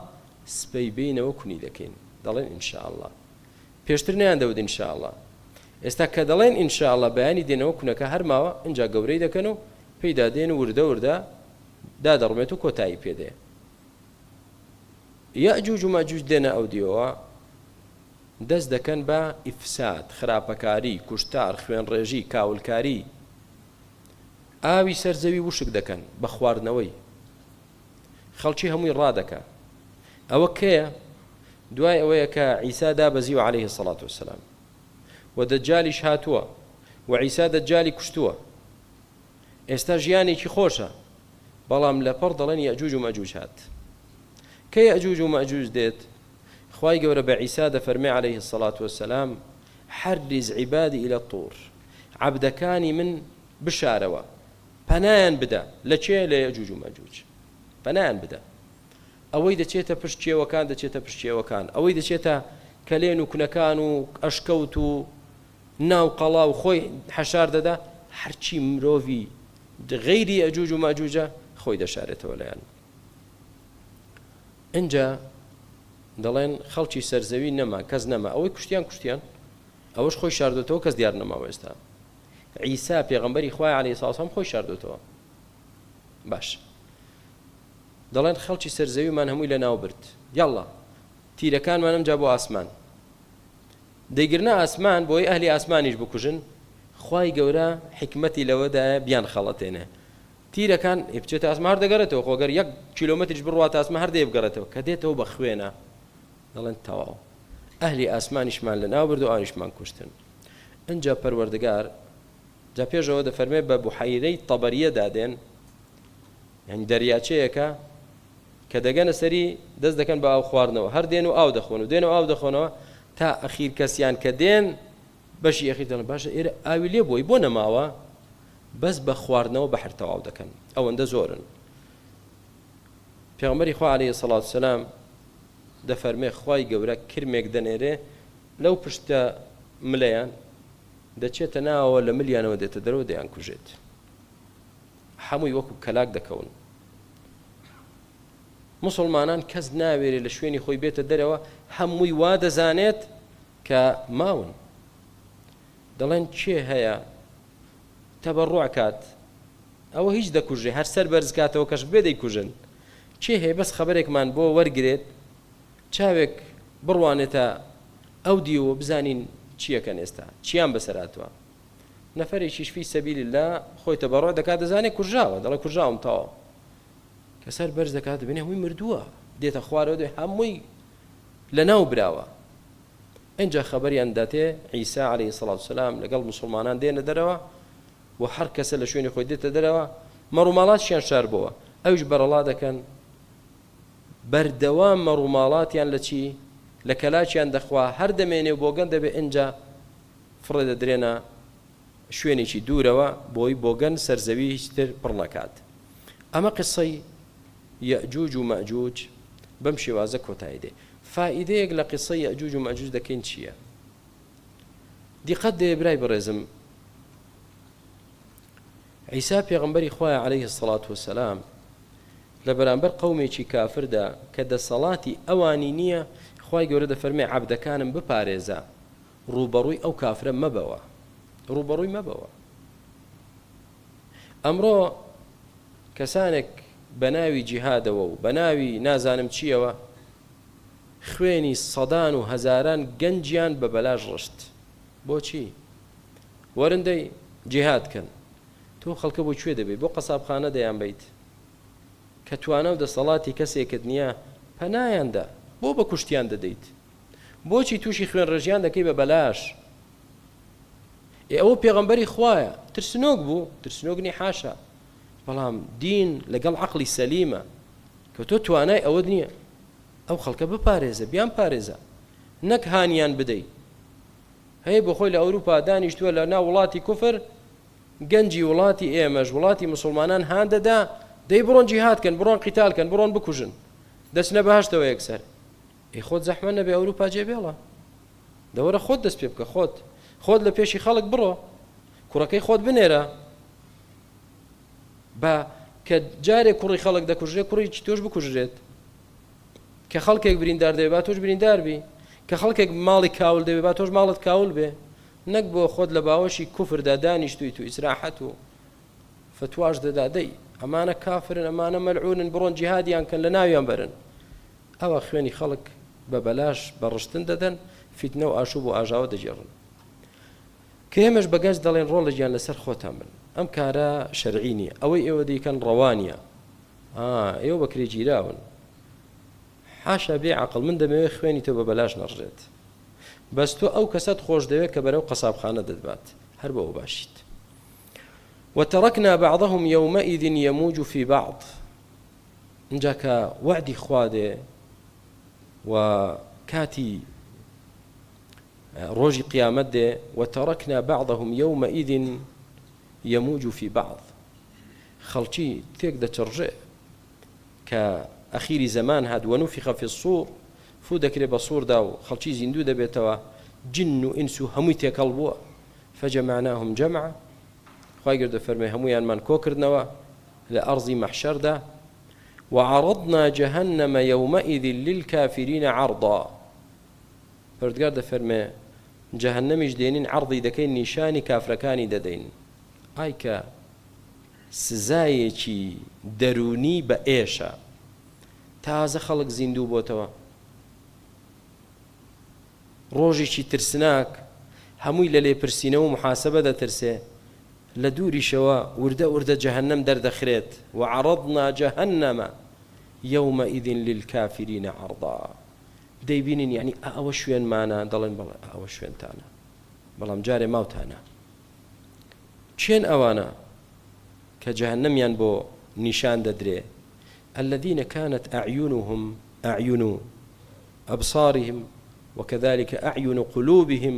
S1: سبەی بێینەوە کونی دەکەین. دەڵێن إن شاء الله. پێشتر نەیان دەوت إن شاء اللە ئێستا کە دەڵێن إن شاء اللە بەیانی دێنەوە کونەکە هەر ماوە ئینجا گەورەی دەکەن و پێیدا دێن و وردە وردە دادەڕمێت و کۆتایی پێ دێ. یەئجوج و مەئجوج دێنە ئەو دیوەوە دەست دەکەن بە ئیفساد، خراپەکاری، کوشتار، خوێنڕێژی، کاولکاری، ئاوی سەر زەوی وشک دەکەن بە خواردنەوەی. خەڵکی هەمووی ڕادەکا. ئەوە کەیە؟ دوای ئەوەیە کە عیسا دابەزیوە علیه الصلاة والسلام و دەجالیش هاتووە و عیسا دەجالی کوشتووە. ئێستا ژیانێکی خۆشە، بەڵام لەپڕ دەڵێن یەئجوج و مەئجوج هات. کە یەئجوج و مەئجوج دێت، خوای گەورە بە عیسا دەفەرمێ علیه الصلاة والسلام حرز عبادی الی الطور، عەبدەکانی من بشارەوە، پەنایان بدە، لە کێ؟ لە یەئجوج و مەئجوج پەنایان بدە. ئەوەی دەچێتە پشت کێوەکان دەچێتە پشت کێوەکان، ئەوەی دەچێتە کەلێن و کونەکان و ئەشکەوت و ناو قەڵا و خۆی حەشار دەدا، هەرچی مرۆڤی غەیری یەئجوج و مەئجوجە خۆی دەشارێتەوە لێیان. ئینجا دەڵێن خەڵکی سەرزەوی نەما، کەس نەما، ئەوەی کوشتیان کوشتیان، ئەوەش خۆی شاردۆتەوە کەس دیار نەماوە ئێستا. عیسا پێغەمبەری خوای علیە سڵاو سلام خۆی شاردۆتەوە. باش دەڵێن خەڵکی سەرزەویمان هەمووی لەناو برد یاڵڵا تیرەکانمان ئەمجا بۆ ئاسمان دەیگرنە ئاسمان بۆی ئەهلی ئاسمانیش بکوژن خوای گەورە حیکمەتی لەوەدایە بیان خەڵەتێنێ تیرەکان بچێتە ئاسمان هەر دەگەڕێتەوە خۆگەر یەک کیلۆمەتریش بڕواتە ئاسمان هەر دەیە بگەڕێتەوە کە دێتەوە بە خوێنە دەڵێن تەواو ئەهلی ئاسمانیشمان لەناو برد و ئەوانیشمان کوشتن ئنجا پەروەردگار جا پێشەوە دەفەرمێ بە بوحەیرەی تەبەریەدا دێن یانی دەریاچەیەکە کە دەگەنە سەری دەست دەکەن بە ئاو خواردنەوە هەر دێن و ئاو دەخۆن و دێن و ئاو دەخۆنەوە تا ئەخیر کەسیان کە دێن بەشی ئەخیر دەڵێن باشە ئێرە ئاوی لێ بۆی بۆ نەماوە بەس بە خواردنەوە بەحر تەواو دەکەن ئەوەندە زۆرن پێغەمبەری خوا عەلەیهی سەڵات سەلام دەفەرمێ خوای گەورە کرمێک دەنێرێ لەو پشتە ملەیان دەچێتە ناوەوە لە ملیانەوە دێتە دەرەوە دەیانکوژێت هەمووی وەکو کەلاک دەکەون. موسڵمانان کەس ناوێرێ لە شوێنی خۆی بێتە دەرەوە، هەمووی وا دەزانێت کە ماون. دەڵێن کێ هەیە تەبەڕوع کات؟ ئەوە هیچ دەکوژێ هەر سەر بەرز کاتەوە کەشف بێ دەیکوژن. کێ هەیە بەس خەبەرێکمان بۆ وەرگرێت چاوێک بڕوانێتە ئەو دیو و بزانین چیەکەن ئێستا چیان بەسەر هاتووە. نەفەرێکیش فی سەبیل اللە خۆی تەبەڕوع دەکات دەزانێ کوژراوە دەڵێ کوژراوم تەواو. کە سەر بەرز دەکات دەبینێ هەمووی مردووە دێتە خوارەوە دەبێ هەمووی لەناو براوە. ئینجا خەبەریان دەتێ عیسا عەلەیهی سەڵات وسەلام لەگەڵ موسڵمانان دێنە دەرەوە و هەر کەسە لە شوێنی خۆی دێتە دەرەوە مەڕوماڵاتشیان شاربۆوە ئەویش بەرەڵا دەکەن بەردەوام مەڕوماڵاتیان لە چی لە کەلاکیان دەخوا هەر دەمێنێ و بۆگەن دەبێ ئینجا فڕێ دەدرێنە شوێنێکی دوورەوە بۆی بۆگەن سەرزەوی هیچتر پڕ نەکات ئەمە قسەی یەئجوج و مەئجوج بەم شێوازە کۆتایی دێ. فائیدەیەک لە قیسەی یەئجوج و مەئجوج دەکەین چییە؟ دیقەت دەیە برای بەڕێزم عیسا پێغەمبەری خوایە عەلەیه الصلاة والسلام لە بەرامبەر قەومێکی کافردا کە دەسەڵاتی ئەوانی نییە خوای گەورە دەفەرمێ عەبدەکانم بپارێزە ڕووبەڕووی ئەو کافرە مەبەوە ڕووبەڕووی مەبەوە ئەمڕۆ کەسانێک بە ناوی جیهادەوە و بە ناوی نازانم چییەوە خوێنی سەدان و هەزاران گەنجیان بە بەلاش ڕشت. بۆچی؟ وەرن دەی جیهاد کەن. تۆ خەڵکە بۆ کوێ دەبەی؟ بۆ قەسابخانە دەیانبەیت؟ کە توانا و دەسەڵاتی کەسێکت نییە پەنایان دە، بۆ بە کوشتیان دەدەیت؟ بۆچی تووشی خوێنڕێژیان دەکەی بە بەلاش؟ ئێ ئەوە پێغەمبەری خوایە ترسنۆک بوو ترسنۆک نی حاشا بەڵام دین لەگەڵ عەقڵی سەلیمە کە تۆ توانای ئەوەت نییە ئەو خەڵکە بپارێزە بیان پارێزە نەک هانیان بدەی هەیە بۆ خۆی لە ئەوروپا دانیشتووە لە ناو وڵاتی کوفر گەنجی وڵاتی ئێمەش وڵاتی مسلمانان هان دەدا دەی بڕۆن جیهاد کەن بڕۆن قیتال کەن بڕۆن بکوژن دەچنە بەهشتەوە یەکسەر ئەی خۆت زەحمە نەبێ ئەوروپا جێ بێڵە دەوەرە خۆت دەست پێ بکە خۆت خۆت لە پێشی خەڵک بڕۆ کوڕەکەی خۆت بنێرە با کە جارێک کوڕی خەڵک دەکوژرێت کوڕی تۆش بکوژرێت کە خەڵکێک بریندار دەبێ با تۆش بریندار بی کە خەڵکێک ماڵی کاول دەبێ با تۆش ماڵت کاول بێ نەک بۆ خۆت لە باوەشی کوفردا دانیشتویت و ئیسراحەت و فتواش دەدا دەی ئەمانە کافرن ئەمانە مەلعونن بڕۆن جیهادیان کەن لە ناویان بەرن ئەوا خوێنی خەڵک بە بەلاش بە ڕشتن دەدەن، فیتنە و ئاشوب و ئاژاوە دەگێڕن. کە ئێمەش بە گەنج دەڵێین ڕۆڵە گیان لەسەر خۆتان بن، ئەم کارە شەرعی نییە، ئەوەی ئێوە دەیکەن ڕەوا نییە، ئا ئێوە بە کرێ گیراون. حاشا بێ عەقڵ من دەمەوێت خوێنی تۆ بە بەلاش نەڕژێت. بەس تۆ ئەو کەسەت خۆش دەوێت کە بەرەو قەسابخانە دەتبات، هەر بۆ ئەو باشیت. وترکنا بعضهم یومئذ یموج فی بعض. ئینجا کە وەعدی خوا دێ و کاتی ڕۆژی قیامەت دێ وترکنا بعضهم یومئذ یموج فی بعض خەڵکی تێک دەچڕژێ کە ئەخیری زەمان هات ونفخ فی الصور فو دەکرێ بە سووردا و خەڵکی زیندوو دەبێتەوە جن و ئینس و هەمووی تێکەڵ بووە فجمعناهم جمعا خوای گەورە دەفەرمێ هەموویانمان کۆکردنەوە لە ئەرزی مەحشەردا، وعرضنا جهنم یومئذ للکافرین عرضا، پەروەردگار دەفەرمێ جەهەنەمیش دێنین عەرضی دەکەین نیشانی کافرەکانی دەدەین، ئای کە سزایەکی دەروونی بە ئێشە، تازە خەڵک زیندوو بۆتەوە، ڕۆژێکی ترسناک، هەمووی لە لێپرسینەوە و موحاسەبە دەترسێ، لە دووریشەوە وردە وردە جەهەنەم دەردەخرێت، وعرضنا جهنم یومئذ للکافرین عرضا، دەیبینین یەعنی ئا ئەوە شوێنمانە، دەڵێن بەڵێ ئا ئەوە شوێنتانە، بەڵام جارێ ماوتانە. کێن ئەوانە کە جەهەنەمیان بۆ نیشان دەدرێ؟ الذین کانت اعینهم اعین ابصارهم وکذلک اعین قلوبهم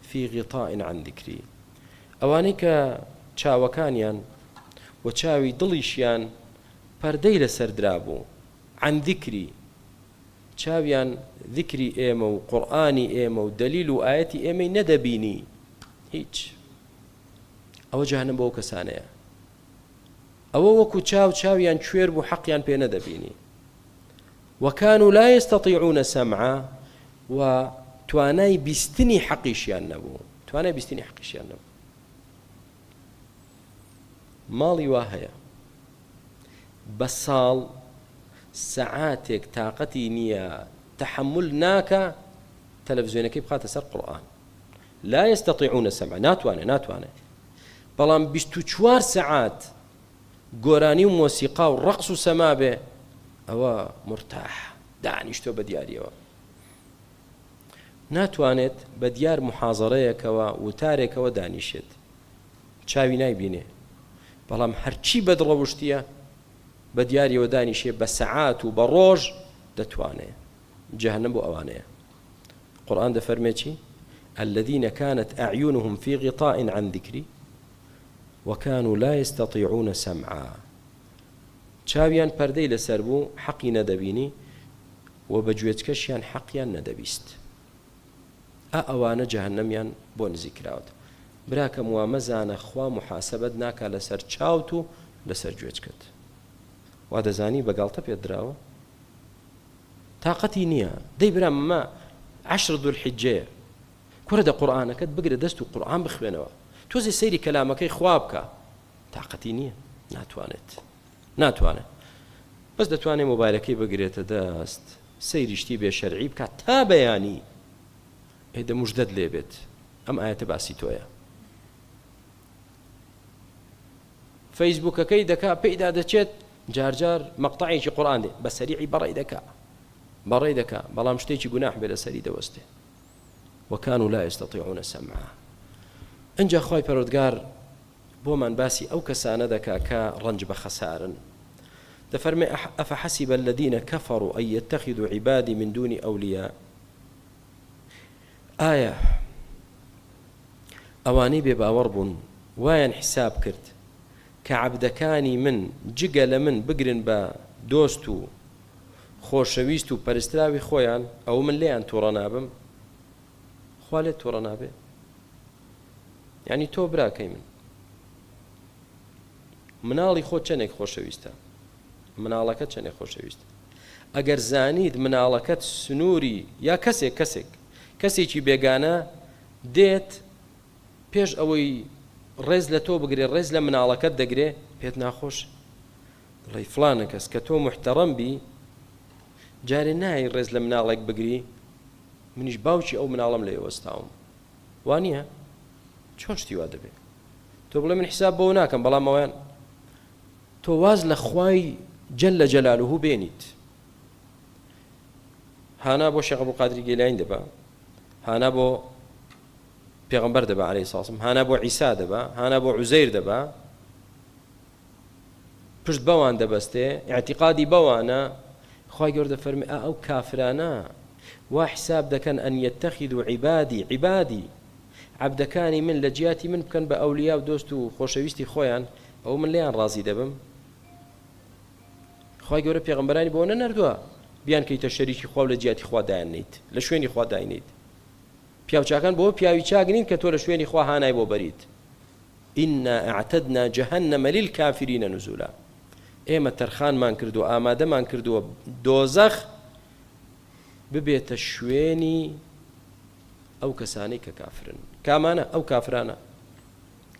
S1: فی غطاء عن ذکری، ئەوانەی کە چاوەکانیان و چاوی دڵیشیان پەردەی لەسەر درابوو، عن ذکری، چاویان ذیکری ئێمە و قورئانی ئێمە و دەلیل و ئایەتی ئێمەی نەدەبینی هیچ. ئەوە جەهەنەم بۆ ئەو کەسانەیە. ئەوە وەکو چاو چاویان کوێر بوو حەقیان پێ نەدەبینی. وکانوا لا یستطیعون سمعا و توانای بیستنی حەقیشیان نەبوو. توانای بیستنی حەقیشیان نەبوو. ماڵی وا هەیە بە ساڵ سەعاتێک تاقەتی نییە تەحەمول ناکا تەلەفزیۆنەکەی بخاتە سەر قورئان لا يستطيعون سمع ناتوانێ ناتوانێ بەڵام 24 سەعات گۆرانی و مۆسیقا و ڕەقس و سەما بێ ئەوە مرتاح دانیشتۆ بە دیاریەوە ناتوانێت بە دیار محازەرەیەکەوە وتارێکەوە دانیشێت چاوی نایبینێ بەڵام هەرچی بەدڕەوشتیە بە دیاریەوە دانیشێ بە سەعات و بە ڕۆژ دەتوانێ جەهەنەم بۆ ئەوانەیە قورئان دەفەرمێ چی الذين كانت أعينهم في غطاء عن ذكري وكانوا لا يستطيعون سمعا چاویان پەردەی لەسەر بوو حەقی نەدەبینی و بە گوێچکەشیان حەقیان نەدەبیست ئا ئەوانە جەهەنەمیان بۆ نزیک کراوەتەوە براکەم وا مەزانە خوا موحاسەبەت ناکا لەسەر چاوت و لەسەر گوێچکەت وا دەزانی بە گاڵتە پێت دراوە تاقەتی نییە دەی برام مە عشر ذوالحجەیە کورە دە قورئانەکەت بگرە دەست و قورئان بخوێنەوە تۆزێ سەیری کەلامەکەی خوا بکە تاقەتی نییە ناتوانێت ناتوانێت بەس دەتوانێت مۆبایلەکەی بگرێتە دەست سەیری شتی بێ شەرعی بکات تا بەیانی ئێ دە مژدەت لێ بێت ئەم ئایەتە باسی تۆیە فەیسبوکەکەی دەکا پێیدا دەچێت جارجار مەقتەعێکی قورئان دێ بە سەریعی بەڕێی دەکا بەڕێی دەکا بەڵام شتێکی گوناح بێ لەسەری دەوەستێ وكانوا لا يستطيعون سمعا ئینجا خوای پەروەردگار بۆمان باسی ئەو کەسانە دەکا کە ڕەنج بە خەسارن دەفەرمێ أفحسب الذين كفروا أن يتخذوا عبادي من دوني أولياء ئایا ئەوانەی بێ باوەڕ بوون وایان حیساب کرد کە عەبدەکانی من جگە لە من بگرن بە دۆست و خۆشەویست و پەرستراوی خۆیان ئەوە من لێیان توڕە نابم؟ خوا لێت توڕە نابێ؟ یعنی تۆ براکەی من مناڵی خۆ چەندێک خۆشەویستە مناڵەکە چەندێک خۆشەویستە ئەگەر زانیت مناڵەکەت سنووری یا کەسێک کەسێک کەسێکی بێگانە دێت پێش ئەوەی ڕێز لە تۆ بگرێ ڕێز لە مناڵەکەت دەگرێ پێت ناخۆش دەڵێی فڵانە کەس کە تۆ موحتەڕەم بی جارێ نایەی ڕێز لە مناڵێک بگری منیش باوکی ئەو مناڵەم لێ وەستاوم وا نییە چۆن شتی وا دەبێ تۆ بڵێ من حساب بۆ ناکەم بەڵام ئەویان تۆ واز لە خوای جل جلاله بێنیت هانا بۆ شێخ عەبدولقادری گەیلانی دەبا هانا بۆ پێغەمبەر دەبا عەلەیهی سڵام هانا بۆ عیسا دەبا هانا بۆ عوزەیر دەبا پشت بەوان دەبەستێ ئیعتیقادی بەوانە خوای گەورە دەفەرمێ ئا ئەو کافرانە وا حساب دەکەن ئەن یەتەخیذو عیبادی عیبادی عەبدەکانی من لە جیاتی من بکەن بە ئەولیا و دۆست و خۆشەویستی خۆیان ئەو من لێیان ڕازی دەبم خوای گەورە پێغەمبەرانی بۆ نەنەردووە بیان کەیتە شەریکی خوا و لە جیاتی خوا دایاننیت لە شوێنی خوا داینیت پیاوچاکان بۆ پیاوی چاک نین کە تۆ لە شوێنی خوا هانای بۆ بەریت انا اعتدنا جهنم للکافرین نزولا ئێمە تەرخانمان کردووە ئامادەمان کردووە دۆزەخ ببێتە شوێنی ئەو کەسانەی کە کافرن کامانە ئەو کافرانە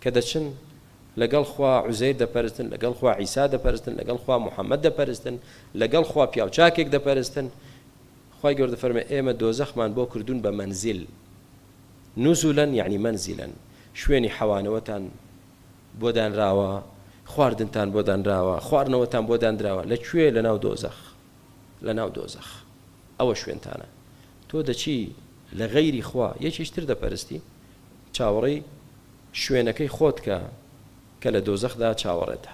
S1: کە دەچن لەگەڵ خوا عوزەیر دەپەرستن لەگەڵ خوا عیسا دەپەرستن لەگەڵ خوا محەممەد دەپەرستن لەگەڵ خوا پیاوچاکێک دەپەرستن خوای گەورە دەفەرمێ ئێمە دۆزەخمان بۆ کردوون بە مەنزیل نزولا یەعنی مەنزیلا، شوێنی حەوانەوەتان بۆ دانراوە، خواردنتان بۆ دانراوە، خواردنەوەتان بۆ داندراوە، لە کوێ؟ لە ناو دۆزەخ، لە ناو دۆزەخ، ئەوە شوێنتانە. تۆ دەچی لە غەیری خوا یەکێکی تر دەپەرستی، چاوەڕێی شوێنەکەی خۆت کە کە لە دۆزەخدا چاوەڕێتە.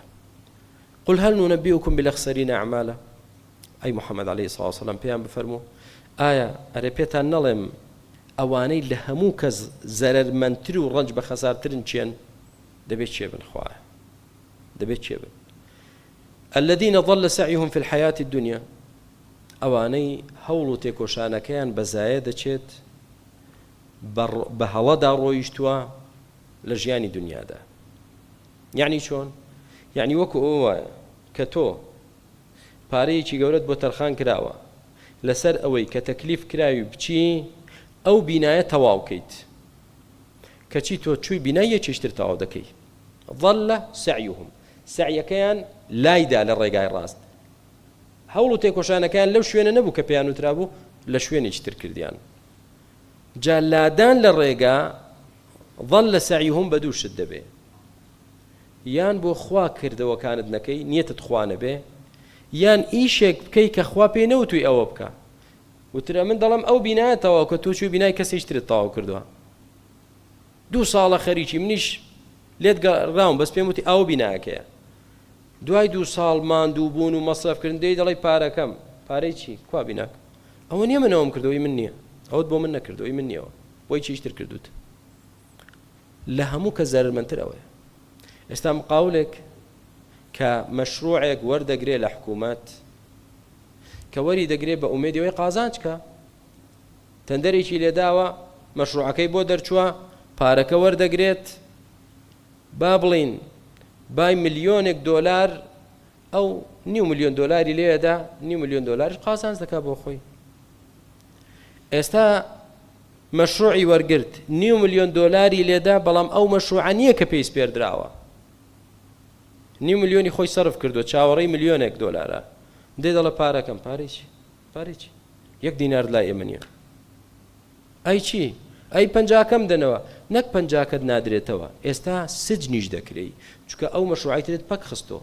S1: قل هل ننبئکم بالاخسرین اعمالا ئەی محمد علیە الصلوة والسلام پێیان بفەرموو ئایا ئەرێ پێتان نەڵێم ئەوانەی لە هەموو کەس زەرەرمەندتر و ڕەنج بەخەسارترن کێن دەبێت کێ بن خوایە دەبێت کێ بن الذين ضل سعيهم في الحياة الدنيا ئەوانەی هەوڵ و تێکۆشانەکەیان بە زایە دەچێت بە هەڵەدا ڕۆیشتووە لە ژیانی دنیادا یعنی چۆن یعنی وەکو ئەوە وایە کە تۆ پارەیەکی گەورەت بۆ تەرخان کراوە لەسەر ئەوەی کە تەکلیف کراوی بچی ئەو بینایە تەواو کەیت کەچی تۆ چووی بینای یەکێکی تر تەواو دەکەی ضل سعیهم. سەعیەکەیان لایدا لە ڕێگای ڕاست. هەوڵ و تێکۆشانەکەیان لەو شوێنە نەبوو کە پێیان وترابوو، لە شوێنێکی تر کردیان. جا لادان لە ڕێگا، ضل سعیهم، بە دوو شت دەبێ، یان بۆ خوا کردەوەکانت نەکەی، نیەتت خوا نەبێ، یان ئیشێک بکەی کە خوا پێی نەوتووی ئەوە بکە. وترە من دەڵێم ئەو بینایە تەواو کە تۆ چووی بینای کەسێکی ترت تەواو کردووە. دوو ساڵە خەریکی، منیش لێت گەڕاوم بەس پێم وتی ئەوە بینایەکەیە. دوای دوو ساڵ ماندوو بوون و مەسرەف کردن دێی دەڵێی پارەکەم، پارەی چی؟ کوا بیناکە؟ ئەوە نییە من ئەوەم کردووە ئی من نییە، ئەوەت بۆ من نەکردووە ئی من نییەوە، بۆ هیچ تر کردووت. لە هەموو کەس زەرەرمەندتر ئەوەیە. ئێستا مقاولێک کە مەشروعێک وەردەگرێ لە حکوومەت، کە وەری دەگرێ بە ئومێدی ئەوەی قازانج کا، تەندەرێکی لێداوە، مەشروعەکەی بۆ دەرچووە، پارەکە وەردەگرێت، با بڵێین بای ملیۆنێک دۆلار ئەو نیو ملیۆن دۆلاری لێدا، نیو ملیۆن دۆلاریش قازانج دەکا بۆ خۆی. ئێستا مەشروعی وەرگرت، نیو ملیۆن دۆلاری لێدا، بەڵام ئەو مەشروعە نییە کە پێی سپێردراوە. نیو ملیۆنی خۆی سەرف کردووە، چاوەڕێی ملیۆنێک دۆلارە. دێ دەڵێ پارەکەم، پارەی چی؟ پارەی چی؟ یەک دینارت لای ئێمە نییە. ئەی چی؟ ئەی پەنجاکەم دەنەوە؟ نەک پەنجاکەت نادرێتەوە، ئێستا سجنیش دەکرێی، چونکە ئەو مەشروعەی ترت پەک خستۆ.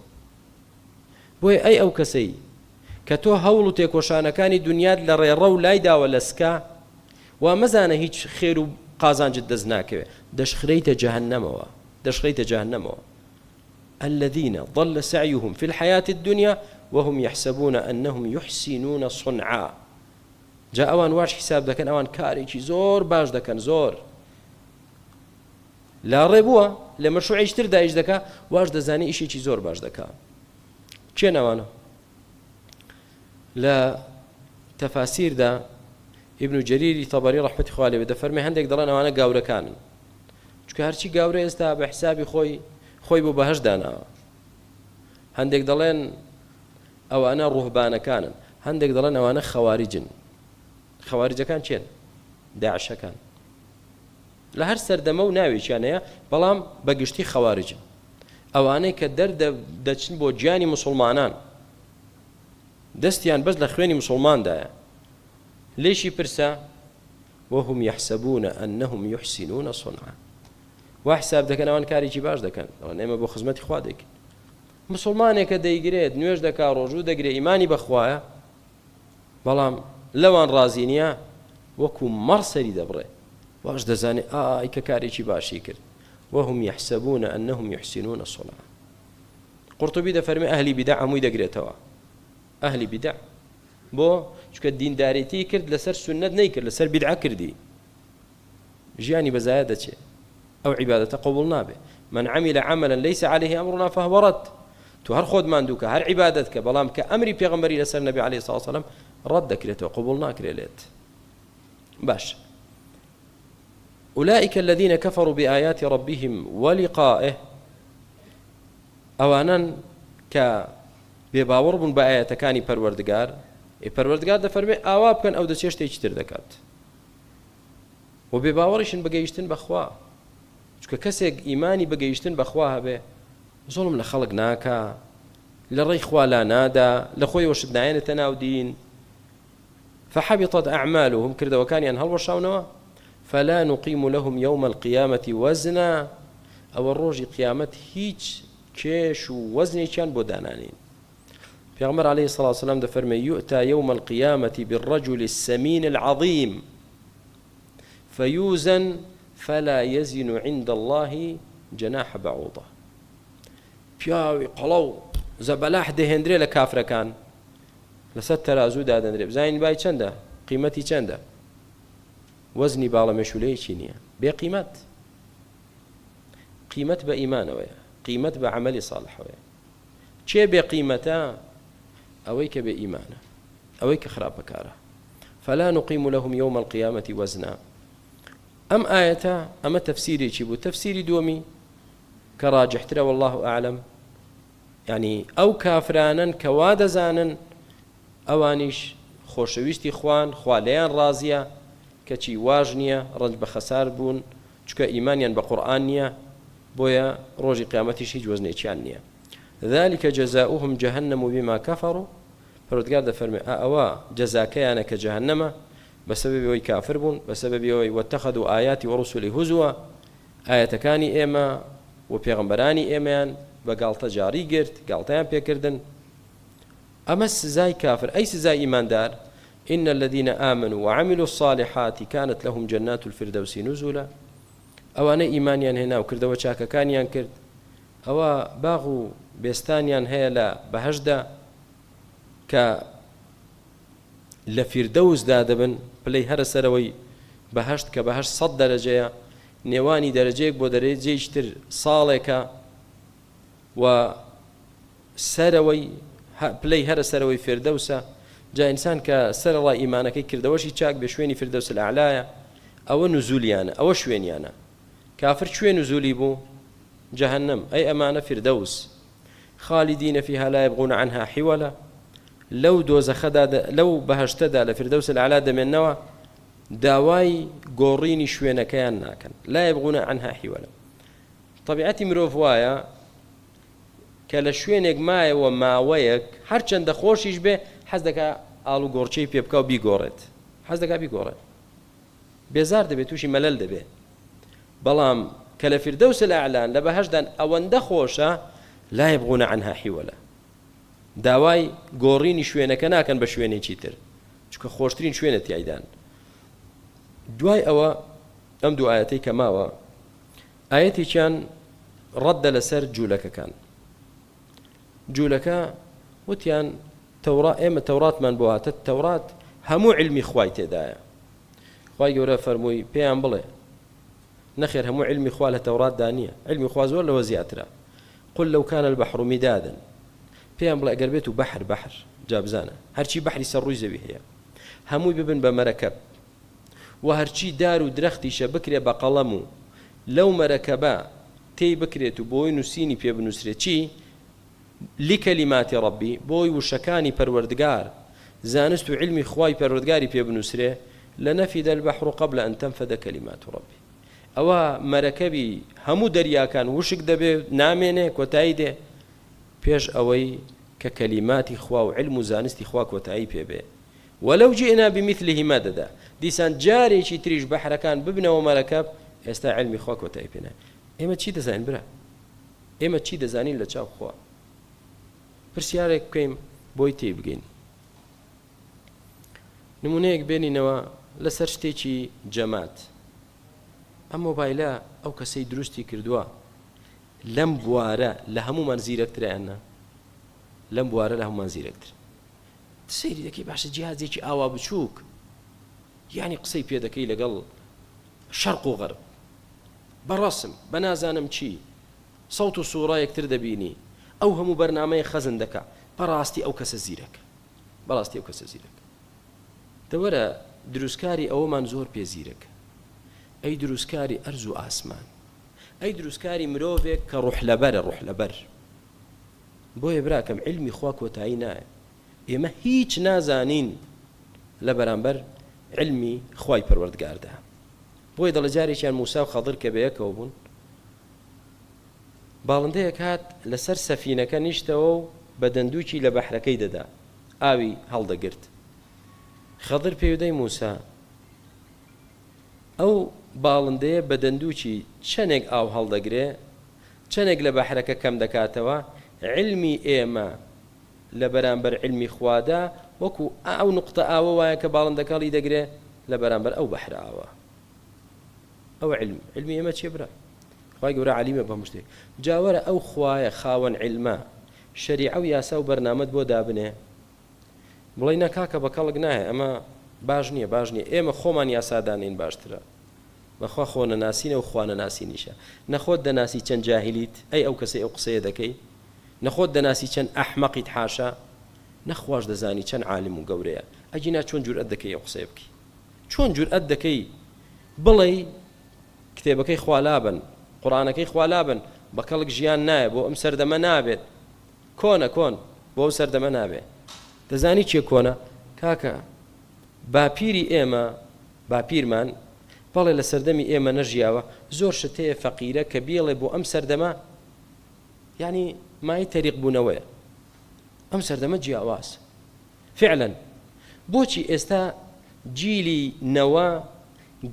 S1: بۆیە ئەی ئەو کەسەی کە تۆ هەوڵ و تێکۆشانەکانی دونیات لە ڕێڕەو لایداوە لە سکا، وا مەزانە هیچ خێر و قازانجت دەست ناکەوێ، دەشخرێیتە جەهەنەمەوە، دەشخرێیتە جەهەنەمەوە. الذین ضل سعیهم فی الحیاة الدنیا وهم یحسبون انهم یحسنون صنعا. جا ئەوان واش حیساب دەکەن ئەوان کارێکی زۆر باش دەکەن زۆر لاڕێ بووە لە مەشروعێکی تر دایش دەکا واش دەزانێ ئیشێکی زۆر باش دەکا. کێن ئەوانە؟ لە تەفاسیردا ابن جەریری تەبەری ڕەحمەتی خوا لێ بێ دەفەرمێ هەندێک دەڵێن ئەوانە گاورەکانن، چونکە هەرچی گاورە ئێستا بە حیسابی خۆی خۆی بۆ بەهەشت داناوە. هەندێک دەڵێن ئەوانە ڕوهبانەکانن، هەندێک دەڵێن ئەوانە خەواریجن. خەواریجەکان کێن؟ داعشەکان. لە هەر سەردەمە و ناوێکیان هەیە، بەڵام بە گشتی خەواریجن. ئەوانەی کە دەردەچن بۆ گیانی موسڵمانان، دەستیان بەس لە خوێنی موسڵماندایە. لێشی پرسە، وهم یحسبون انهم یحسنون صنعا، وا حساب دەکەن ئەوان کارێکی باش دەکەن، دەڵێن ئێمە بۆ خزمەتی خوا دەیکەین. موسڵمانێکە دەیگرێت، نوێژ دەکا، ڕۆژوو دەگرێ، ئیمانی بە خوایە، بەڵام لەوان ڕازی نییە، وەکو مەڕ سەری دەبڕێ، واش دەزانێ ئای کە کارێکی باشی کرد، وهم یحسبون انهم یحسنون صنعا. قورتوبی دەفەرمێ ئەهلی بیدەع هەمووی دەگرێتەوە، ئەهلی بیدەع بۆ؟ چونکە دیندارێتی کرد لەسەر سوننەت نەیکرد، لەسەر بیدعە کردی، ژیانی بە زایە دەچێ، ئەو عیبادەتە قبوڵ نابێ. من عمل عملا ليس عليه امرنا فهو رد. تۆ هەر خۆت ماندوو کە، هەر عیبادەت کە، بەڵام کە ئەمری پێغەمبەری لەسەر نەبێ علیه الصلاة والسلام ڕەت دەکرێتەوە، قبوڵ ناکرێ لێت. باش. أولئك الذين كفروا بآيات ربهم ولقائه، ئەوانەن کە بێباوەڕ بوون بە ئایەتەکانی پەروەردگار، ئێ پەروەردگار دەفەرمێ ئاوا بکەن ئەو دەچێ شتێکی تر دەکات. وە بێباوەڕیشن بە گەیشتن بە خوا، چونکە کەسێک ئیمانی بە گەیشتن بە خوا هەبێ زوڵم لە خەڵک ناکا، لە ڕێی خوا لا نادا، لە خۆیەوە شت نایەنێتە ناو دین. فحبطت اعمالهم، کردەوەکانیان هەڵوەشاونەوە، فلا نقیم لهم یوم القیامە وزنا، ئەوە ڕۆژی قیامەت هیچ کێش و وەزنێکیان بۆ دانانێین. پێغەمبەر علیە الصلوة والسلام دەفەرمێ، یؤتی یوم القیامە بالرجل السمین العظیم فیوزن فلا یزن عند اللە جناح بعوضە. پیاوی قەڵەو زەبەلاح دەهێندرێ لە کافرەکان لەسەر تەرازوو دادەنرێ بزانین بای چەندە قیمەتی چەندە وەزنی باڵە مێشولەیەکی نییە بێ قیمەت. قیمەت بە ئیمانەوەیە، قیمەت بە عەمەلی ساڵحەوەیە. کێ بێ قیمەتە؟ ئەوەی کە بێ ئیمانە، ئەوەی کە خراپەکارە. فلا نقیم لهم یوم القیامة وزنا. ئەم ئایەتە ئەمە تەفسیرێکی بوو. تەفسیری دووەمی کە ڕاجحترە واللە اعلم، یعنی ئەو کافرانەن کە وا دەزانن ئەوانیش خۆشەویستی خوان، خوا لێیان ڕازیە، کەچی واش نیە، ڕەنج بە خەسار بوون، چونکە ئیمانیان بە قورئان نیە، بۆیە ڕۆژی قیامەتیش هیچ وەزنێکیان نیە. ذلک جزاؤهم جهنم بما کفروا، پەروەردگار دەفەرموێ، ئا ئەوە جەزاکەیانە کە جەهەنەمە، بەسەبەبی ئەوەی کافر بوون، بەسەبەبی ئەوەی واتخذوا آیاتی ورسلی هزوا، ئایەتەکانی ئێمە و پێغەمبەرانی ئێمەیان بە گاڵتەجاڕی گرت، گاڵتەیان پێکردن. ئەمە سزای کافر، ئەی سزای ئیماندار، ان الذین آمنوا وعملوا الصالحات کانت لهم جنات الفردوس نزلا، ئەوانەی ئیمانیان هێنا و کردەوە چاکەکانیان کرد، ئەوا باغ و بێستانیان هەیە لە بەهەشتدا کە لە فیردەوسدا دەبن، پلەی هەرە سەرەوەی بەهەشت کە بەهەشت سەت دەرەجەیە، نێوانی دەرەجەیەک بۆ دەرەجەیەکی تر ساڵێکە و سەرەوەی پلەی هەرە سەرەوەی فیردەوسە، جا ئینسان کە سەرەڕای ئیمانەکەی کردەوەشی چاک بێ شوێنی فردەوس الأعلایە، ئەوە نزولیانە، ئەوە شوێنیانە. کافر کوێ نزولی بوو؟ جەهەنەم، ئەی ئەمانە فیردەوس، خالدین فیها لا یبغون عنها حولا، لەو دۆزەخەدا لەو بەهەشتەدا لە فردەوس الاعلی دەمێننەوە داوای گۆڕینی شوێنەکەیان ناکەن، لا یبغون عنها حولا. تەبیعەتی مرۆڤ وایە کە لە شوێنێک مایەوە ماوەیەک هەرچەندە خۆشیش بێ حەز دەکا ئاڵوگۆڕچەی پێ بکا و بیگۆڕێت، حەز دەکا بیگۆڕێت. بێزار دەبێت تووشی مەلەل دەبێت بەڵام کە لە فردەوس الاعلان لە بەهەشتدان ئەوەندە خۆشە لا يبغون عنها حولا داوای گۆڕینی شوێنەکە ناکەن بە شوێنێکی تر چونکە خۆشترین شوێنە تیایدان دوای ئەوە ئەم دوو ئاەتەی کە ماوە ئاەتێکیان ڕەدە لەسەر جوولەکەکان جوولەکە وتیان تەورا ئێمە تەوراتمان بۆ هاتە تەورات هەموو علمی خوای تێدایە خوای گەورە فەرمووی پێیان بڵێ نەخێر هەموو علمی خوا لە تەوراتدا نییە علمی خوا زۆر لەوە زیاترە قل لو كان البحر مدادا پێیان بڵێ ئەگەر بێت و بەحر بەحر جا بزانە هەرچی بەحری سەر ڕووی زەوی هەیە هەمووی ببن بە مەرەکەب و هەرچی دار و درەختیشە بکرێ بە قەڵەم و لەو مەرەکەبە تێی بکرێت و بۆی نووسینی پێ بنووسرێت چی لکلمات ربی، بۆی وشەکانی پەروەردگار، زانست و عیلمی خوای پەروەردگاری پێ بنووسرێ، لنفد البحر قبل ان تنفد کلمات ربی، ئەوا مەرەکەبی هەموو دەریاکان وشک دەبێ نامێنێ، کۆتایی دێ، پێش ئەوەی کە کەلیماتی خوا و عیلم و زانستی خوا کۆتایی پێ بێ، ولو جئنا بمثله مددا، دیسان جارێکی تریش بەحرەکان ببنەوە مەرەکەب، ئێستا عیلمی خوا کۆتایی پێ نایە. ئێمە چی دەزانین برا؟ ئێمە چی دەزانین لە چاو خوا؟ پرسیارێک بکەین بۆی تێی بگەین. نمونەیەک بێنینەوە لەسەر شتێکی جەمات. ئەم مۆبایلە ئەو کەسەی دروستی کردووە لەم بوارە لە هەمومان زیرەکترە یان نا؟ لەم بوارە لە هەمومان زیرەکتر. سەیری دەکەی باشە جیهازێکی ئاوا بچووک یعنی قسەی پێ دەکەی لەگەڵ شەرق و غەرب بە ڕەسم، بە نازانم چی، سەوت و سوڕە یەکتر دەبینی، ئەو هەموو بەرنامەیە خەزن دەکا، بەڕاستی ئەو کەسە زیرەکە، بەڕاستی ئەو کەسە زیرەکە. دە وەرە دروستکاری ئەوەمان زۆر پێ زیرەکە. ئەی دروستکاری ئەرز و ئاسمان. ئەی دروستکاری مرۆڤێک کە ڕوح لەبەرە، ڕوح لەبەر. بۆیە براکەم عیلمی خوا کۆتایی نایە. ئێمە هیچ نازانین لە بەرامبەر عیلمی خوای پەروەردگاردا. بۆیە دەڵێ جارێکیان موسا و خەضر کە بەیەکەوە بوون باڵندەیەک هات لەسەر سەفینەکە نیشتەوە و بە دەندووکی لە بەحرەکەی دەدا ئاوی هەڵدەگرت خەضر پێی موسا ئەو باڵندەیە بە دەندووکی چەندێک ئاو هەڵدەگرێ چەندێک لە بەحرەکە کەم دەکاتەوە عیلمی ئێمە لە بەرامبەر عیلمی خوادا وەکو ئەو نوقتە ئاوە وایە کە باڵندەکە هەڵیدەگرێ لە بەرامبەر ئەو بەحرە ئاوە. ئەوە عیلم. عیلمی ئێمە چیە برا؟ خوای گەورە عەلیمە بە هەموو شتێک. جا وەرە ئەو خوایە خاوەن عیلمە شەریعە و یاسا و بەرنامەت بۆ دابنێ بڵێی نا کاکە بە کەڵک نایە ئەمە باش نییە باش نییە ئێمە خۆمان یاسا دانێین باشترە. بەخوا خۆ نەناسینە و خوا نەناسینیشە. نە خۆت دەناسی چەند جاهیلیت ئەی ئەو کەسەی ئەو قسەیە دەکەی نە خۆت دەناسی چەند ئەحمەقیت حاشا نە خواش دەزانی چەند عالم و گەورەیە ئەگینا چۆن جورئەت دەکەی ئەو قسەیە بکەی چۆن جورئەت دەکەی بڵێی کتێبەکەی خوا لابەن قورئانەکەی خوا لابەن بە کەڵک ژیان نایە بۆ ئەم سەردەمە نابێت کۆنە کۆن بۆ ئەو سەردەمە نابێ دەزانی چیە کۆنە کاکە باپیری ئێمە باپیرمان بەڵێ لە سەردەمی ئێمە نەژیاوە زۆر شت هەیە فەقیرە کە بیڵێ بۆ ئەم سەردەمە. یعنی مای تەریق بوونەوەیە ئەم سەردەمە جیاواز فعلا بۆچی ئێستا جیلی نەوە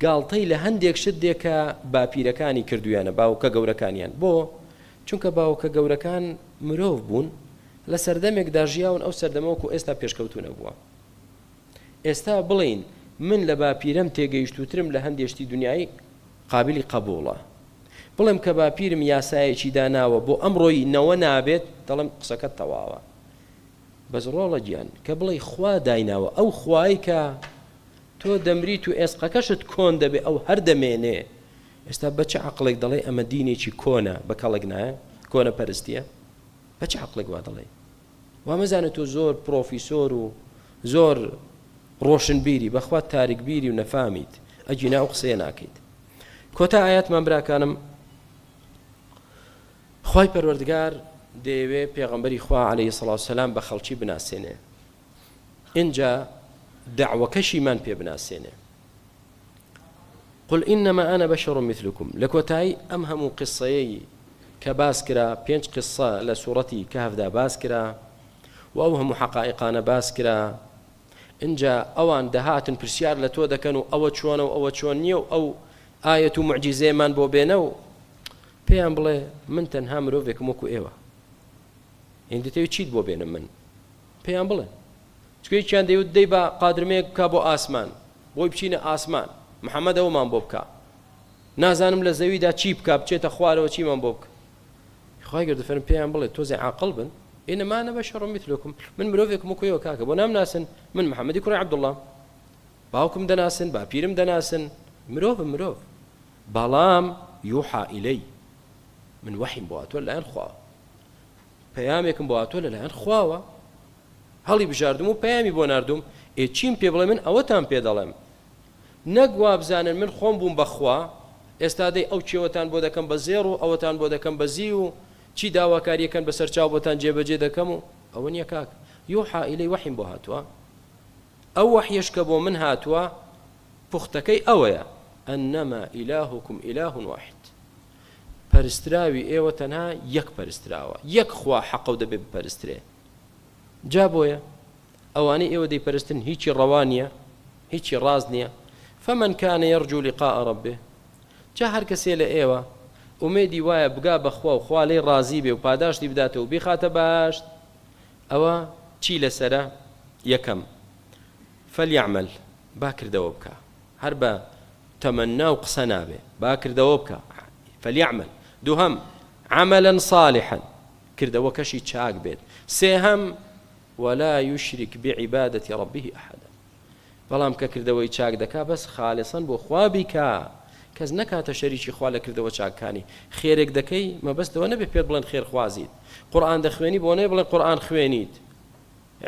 S1: گاڵتەی لە هەندێک شت دێ کە باپیرەکانی کردویانە باوکە گەورەکانیان بۆ چونکە باوکە گەورەکان مرۆڤ بوون لە سەردەمێکدا ژیاون ئەو سەردەمە وەکو ئێستا پێشکەوتوو نەبووە ئێستا بڵێین من لە باپیرەم تێگەیشتووترم لە هەندێ شتی دنیایی قابلی قەبوڵە بڵێم کە باپیرم یاسایەکی داناوە بۆ ئەمڕۆی نەوە نابێت دەڵێم قسەکەت تەواوە بەس ڕۆڵە گیان کە بڵێی خوا دایناوە ئەو خوای کە تۆ دەمریت و ئێسقەکەشت کۆن دەبێ ئەو هەر دەمێنێ ئێستا بە چ عەقڵێک دەڵێی ئەمە دینێکی کۆنە بە کەڵک نایە کۆنە پەرستیە بە چ عەقڵێک وا دەڵێی وا مەزانە تۆ زۆر پرۆفیسۆر و زۆر ڕۆشنبیری بەخوا تاریکبیری و نەفامیت ئەگینا ئەو قسەیە ناکەیت کۆتا ئاەتمان براکانم خوای پەروەردگار دەیەوێ پێغەمبەری خوا علیە سڵاو سەلام بە خەڵکی بناسێنێ ئینجا دەعوەکەشیمان پێ بناسێنێ قل إنما أنا بشر مثلكم لە کۆتایی ئەم هەموو قسەیەی کە باس کرا پێنج قسە لە سوڕەتی کەهفدا باس کرا و ئەو هەموو حەقائقانە باس کرا ئینجا ئەوان دەهاتن پرسیار لە تۆ دەکەن و ئەوە چۆنە و ئەوە چۆن نییە و ئەو ئایەت و معجیزەیەمان بۆ بێنە و پێیان بڵێ من تەنها مرۆڤێکم وەکو ئێوە هێندە دەتەوێت چیت بۆ بێنم من پێیان بڵێ چونکە یەکیان دەیوت دەی با قادرمەیەک بکا بۆ ئاسمان بۆی بچینە ئاسمان محەممەد ئەومان بۆ بکا نازانم لە زەویدا چی بکا بچێتە خوارەوە چیمان بۆ بکە خوای گەورە دەفەرم پێیان بڵێ تۆزێ عاقڵ بن إنما أنا بشر مثلكم من مرۆڤێکم وەکو ئێوە کاکە بۆ نامناسن من محەممەدی کوڕی عەبدوڵڵام باوکم دەناسن باپیرم دەناسن مرۆڤم مرۆڤ بەڵام يوحى إلي من وەحیم بۆ هاتووە لەلایەن خواوە پەیامێکم بۆ هاتووە لەلایەن خواوە هەڵی بژاردم و پەیامی بۆ ناردوم ئێ چیم پێ بڵێ من ئەوەتان پێ دەڵێم نەک وابزانن من خۆم بووم بە خوا ئێستا دەی ئەو کێوەتان بۆ دەکەم بە زێڕ و ئەوەتان بۆ دەکەم بە زیو و چی داواکاریەکەن بەسەر چاو بۆتان جێبەجێ دەکەم و ئەوە نییە کاک يوحى إلي وەحیم بۆ هاتووە ئەو وەحیەش کە بۆ من هاتووە پوختەکەی ئەوەیە، انما الهکم اله واحد، پەرستراوی ئێوە تەنها یەک پەرستراوە، یەک خوا حەقە و دەبێ بپەرسترێ. جا بۆیە ئەوانەی ئێوە دەیپەرستن هیچی ڕەوا نییە، هیچی ڕاست نییە، فمن کان یرجو لقاء ربه، جا هەر کەسێ لە ئێوە ئومێدی وایە بگا بە خوا و خوا لێی ڕازی بێ و پاداشتی بداتەوە و بیخاتە بەهەشت، ئەوە چی لەسەرە؟ یەکەم، فلیعمل، با کردەوە بکا هەر بە تەمەنا و قسە نابێ با کردەوە بکا فلیعمل دووهەم عملا صالحا کردەوەکەشی چاک بێت سێهەم ولا یشرک بعبادة ربه احدا بەڵام کە کردەوەی چاک دەکا بەس خالصا بۆ خوا بیکا کەس نەکاتە شەریکی خوا لە کردەوە چاکانی خێرێک دەکەی مەبەستەوە نەبێ پێت بڵێن خێرخوازیت قورئان دەخوێنی بۆ نەبێ بڵێن قورئان خوێنیت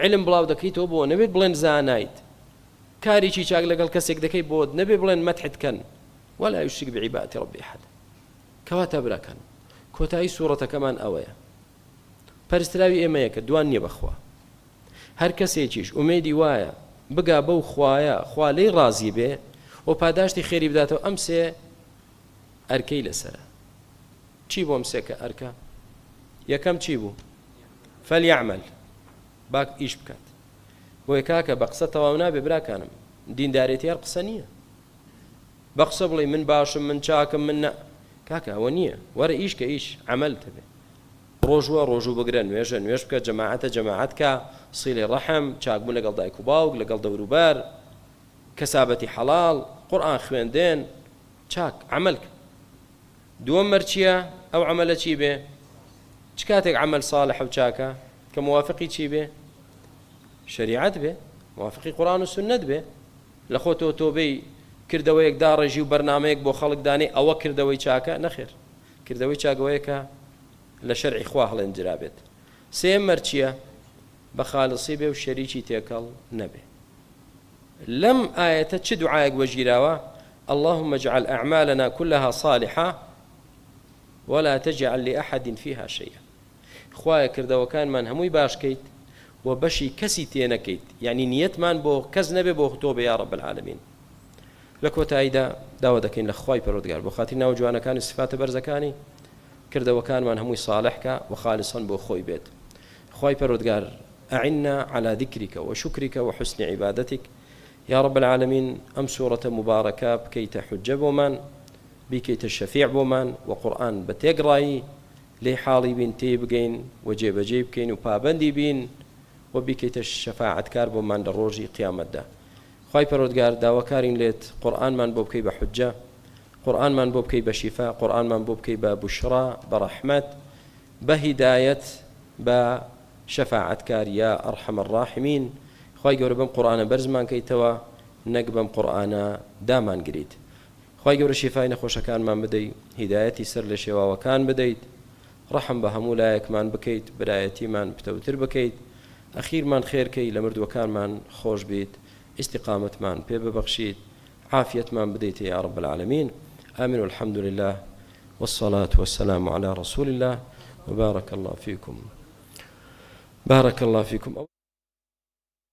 S1: علم بڵاو دەکەیتەوە بۆ نەبێت بڵێن زانایت کارێکی چاک لەگەڵ کەسێک دەکەی بۆت نەبێ بڵێن مەدحت کەن ولا یشرک بعبادة ربه احدا کەواتە براکان کۆتایی سوڕەتەکەمان ئەوەیە پەرستراوی ئێمە یەکە دوان نییە بەخوا هەر کەسێکیش ئومێدی وایە بگا بەو خوایە خوا لێی ڕازی بێ و پاداشتی خێری بداتەوە ئەم سێ ئەرکەی لەسەرە چی بۆم سێکە ئەرکە یەکەم چی بوو فلیعمل با ئیش بکات بۆیە کاکە بە قسە تەواو نابێ براکانم دیندارێتی هەر قسە نییە بە قسە بڵێ من باشم من چاکم من نە کاکە ئەوە نییە وەرە ئیش کە ئیش عمل تەبێ ڕۆژوە ڕۆژوو بگرە نوێژە نوێژ بکە جەماعەتە جەماعەت کە سیلی ڕەحم چاکبوون لەگەڵ دایک و باوک لەگەڵ دەوروبەر کەسابەتی حەڵاڵ قورئان خوێندن چاک عمل کە دووەم مەرج چیە؟ ئەو عەمەلە چی بێ؟ چ کاتێک عەمەل ساڵحە و چاکە؟ کە موافقی چی بێ؟ شەریعەت بێ، موافقی قورئان و سوننەت بێ. لە خۆتەوە تۆ بێی کردەوەیەک داڕێژی و بەرنامەیەک بۆ خەڵک دانێی ئەوە کردەوەی چاکە؟ نەخێر. کردەوەی چاک ئەوەیە کە لە شەرعی خوا هەڵێنجرابێت. سێیەم مەرج چیە؟ بە خالصی بێ و شەریکی تێکەڵ نەبێ. لەم ئایەتە چ دوعایەک وەرگیراوە؟ اللهم اجعل اعمالنا كلها صالحە ولا تجعل لأحد فيها شيئا خوایە کردەوەکانمان هەمووی باش کەیت و بەشی کەسی تێ نەکەیت یعنی نیەتمان بۆ کەس نەبێ بۆ تۆ بێ یا رب العالمین لە کۆتاییدا داوا دەکەین لە خوای پەروەردگار بۆ خاتری ناوە جوانەکانی و سیفاتە بەرزەکانی. کردەوەکانمان هەمووی صالح کا و خالصا بۆ خۆی بێت خوای پەروەردگار اعنا علی ذکرک و شکرک و حسن عبادتک یا رب العالمین ئەم سورەتە موبارەکە بکەیتە حوجە بۆمان بیکەیتە شەفیع بۆمان و قورئان بە تێکڕایی لێی حاڵی بین تێی بگەین و جێبەجێی بکەین و پابەندی بین و بیکەیتە شەفاعەتکار بۆمان لە ڕۆژی قیامەتدا خوای پەروەردگار داواکارین لێت قورئانمان بۆ بکەی بە حوجە قورئانمان بۆ بکەی بە شیفا قورئانمان بۆ بکەی بە بوشرا بە ڕەحمەت بە هیدایەت بە شەفاعەتکار یا ارحم الراحمین خوای گەورە بەم قورئانە بەرزمان کەیتەوە نەک بەم قورئانە دامان گریت خوای گەورە شیفای نەخۆشەکانمان بدەی هیدایەتی سەر لێشێواوەکان بدەیت ڕەحم بە هەموو لایەکمان بکەیت برایەتیمان پتەوتر بکەیت ئەخیرمان خێر کەی لە مردووەکانمان خۆش بیت ئیستیقامەتمان پێ ببەخشیت عافیەتمان بدەیتێ یا رب العالمین آمین والحمد لله والصلاة والسلام علی رسول الله وبارک الله فیکم بارک الله فیکم.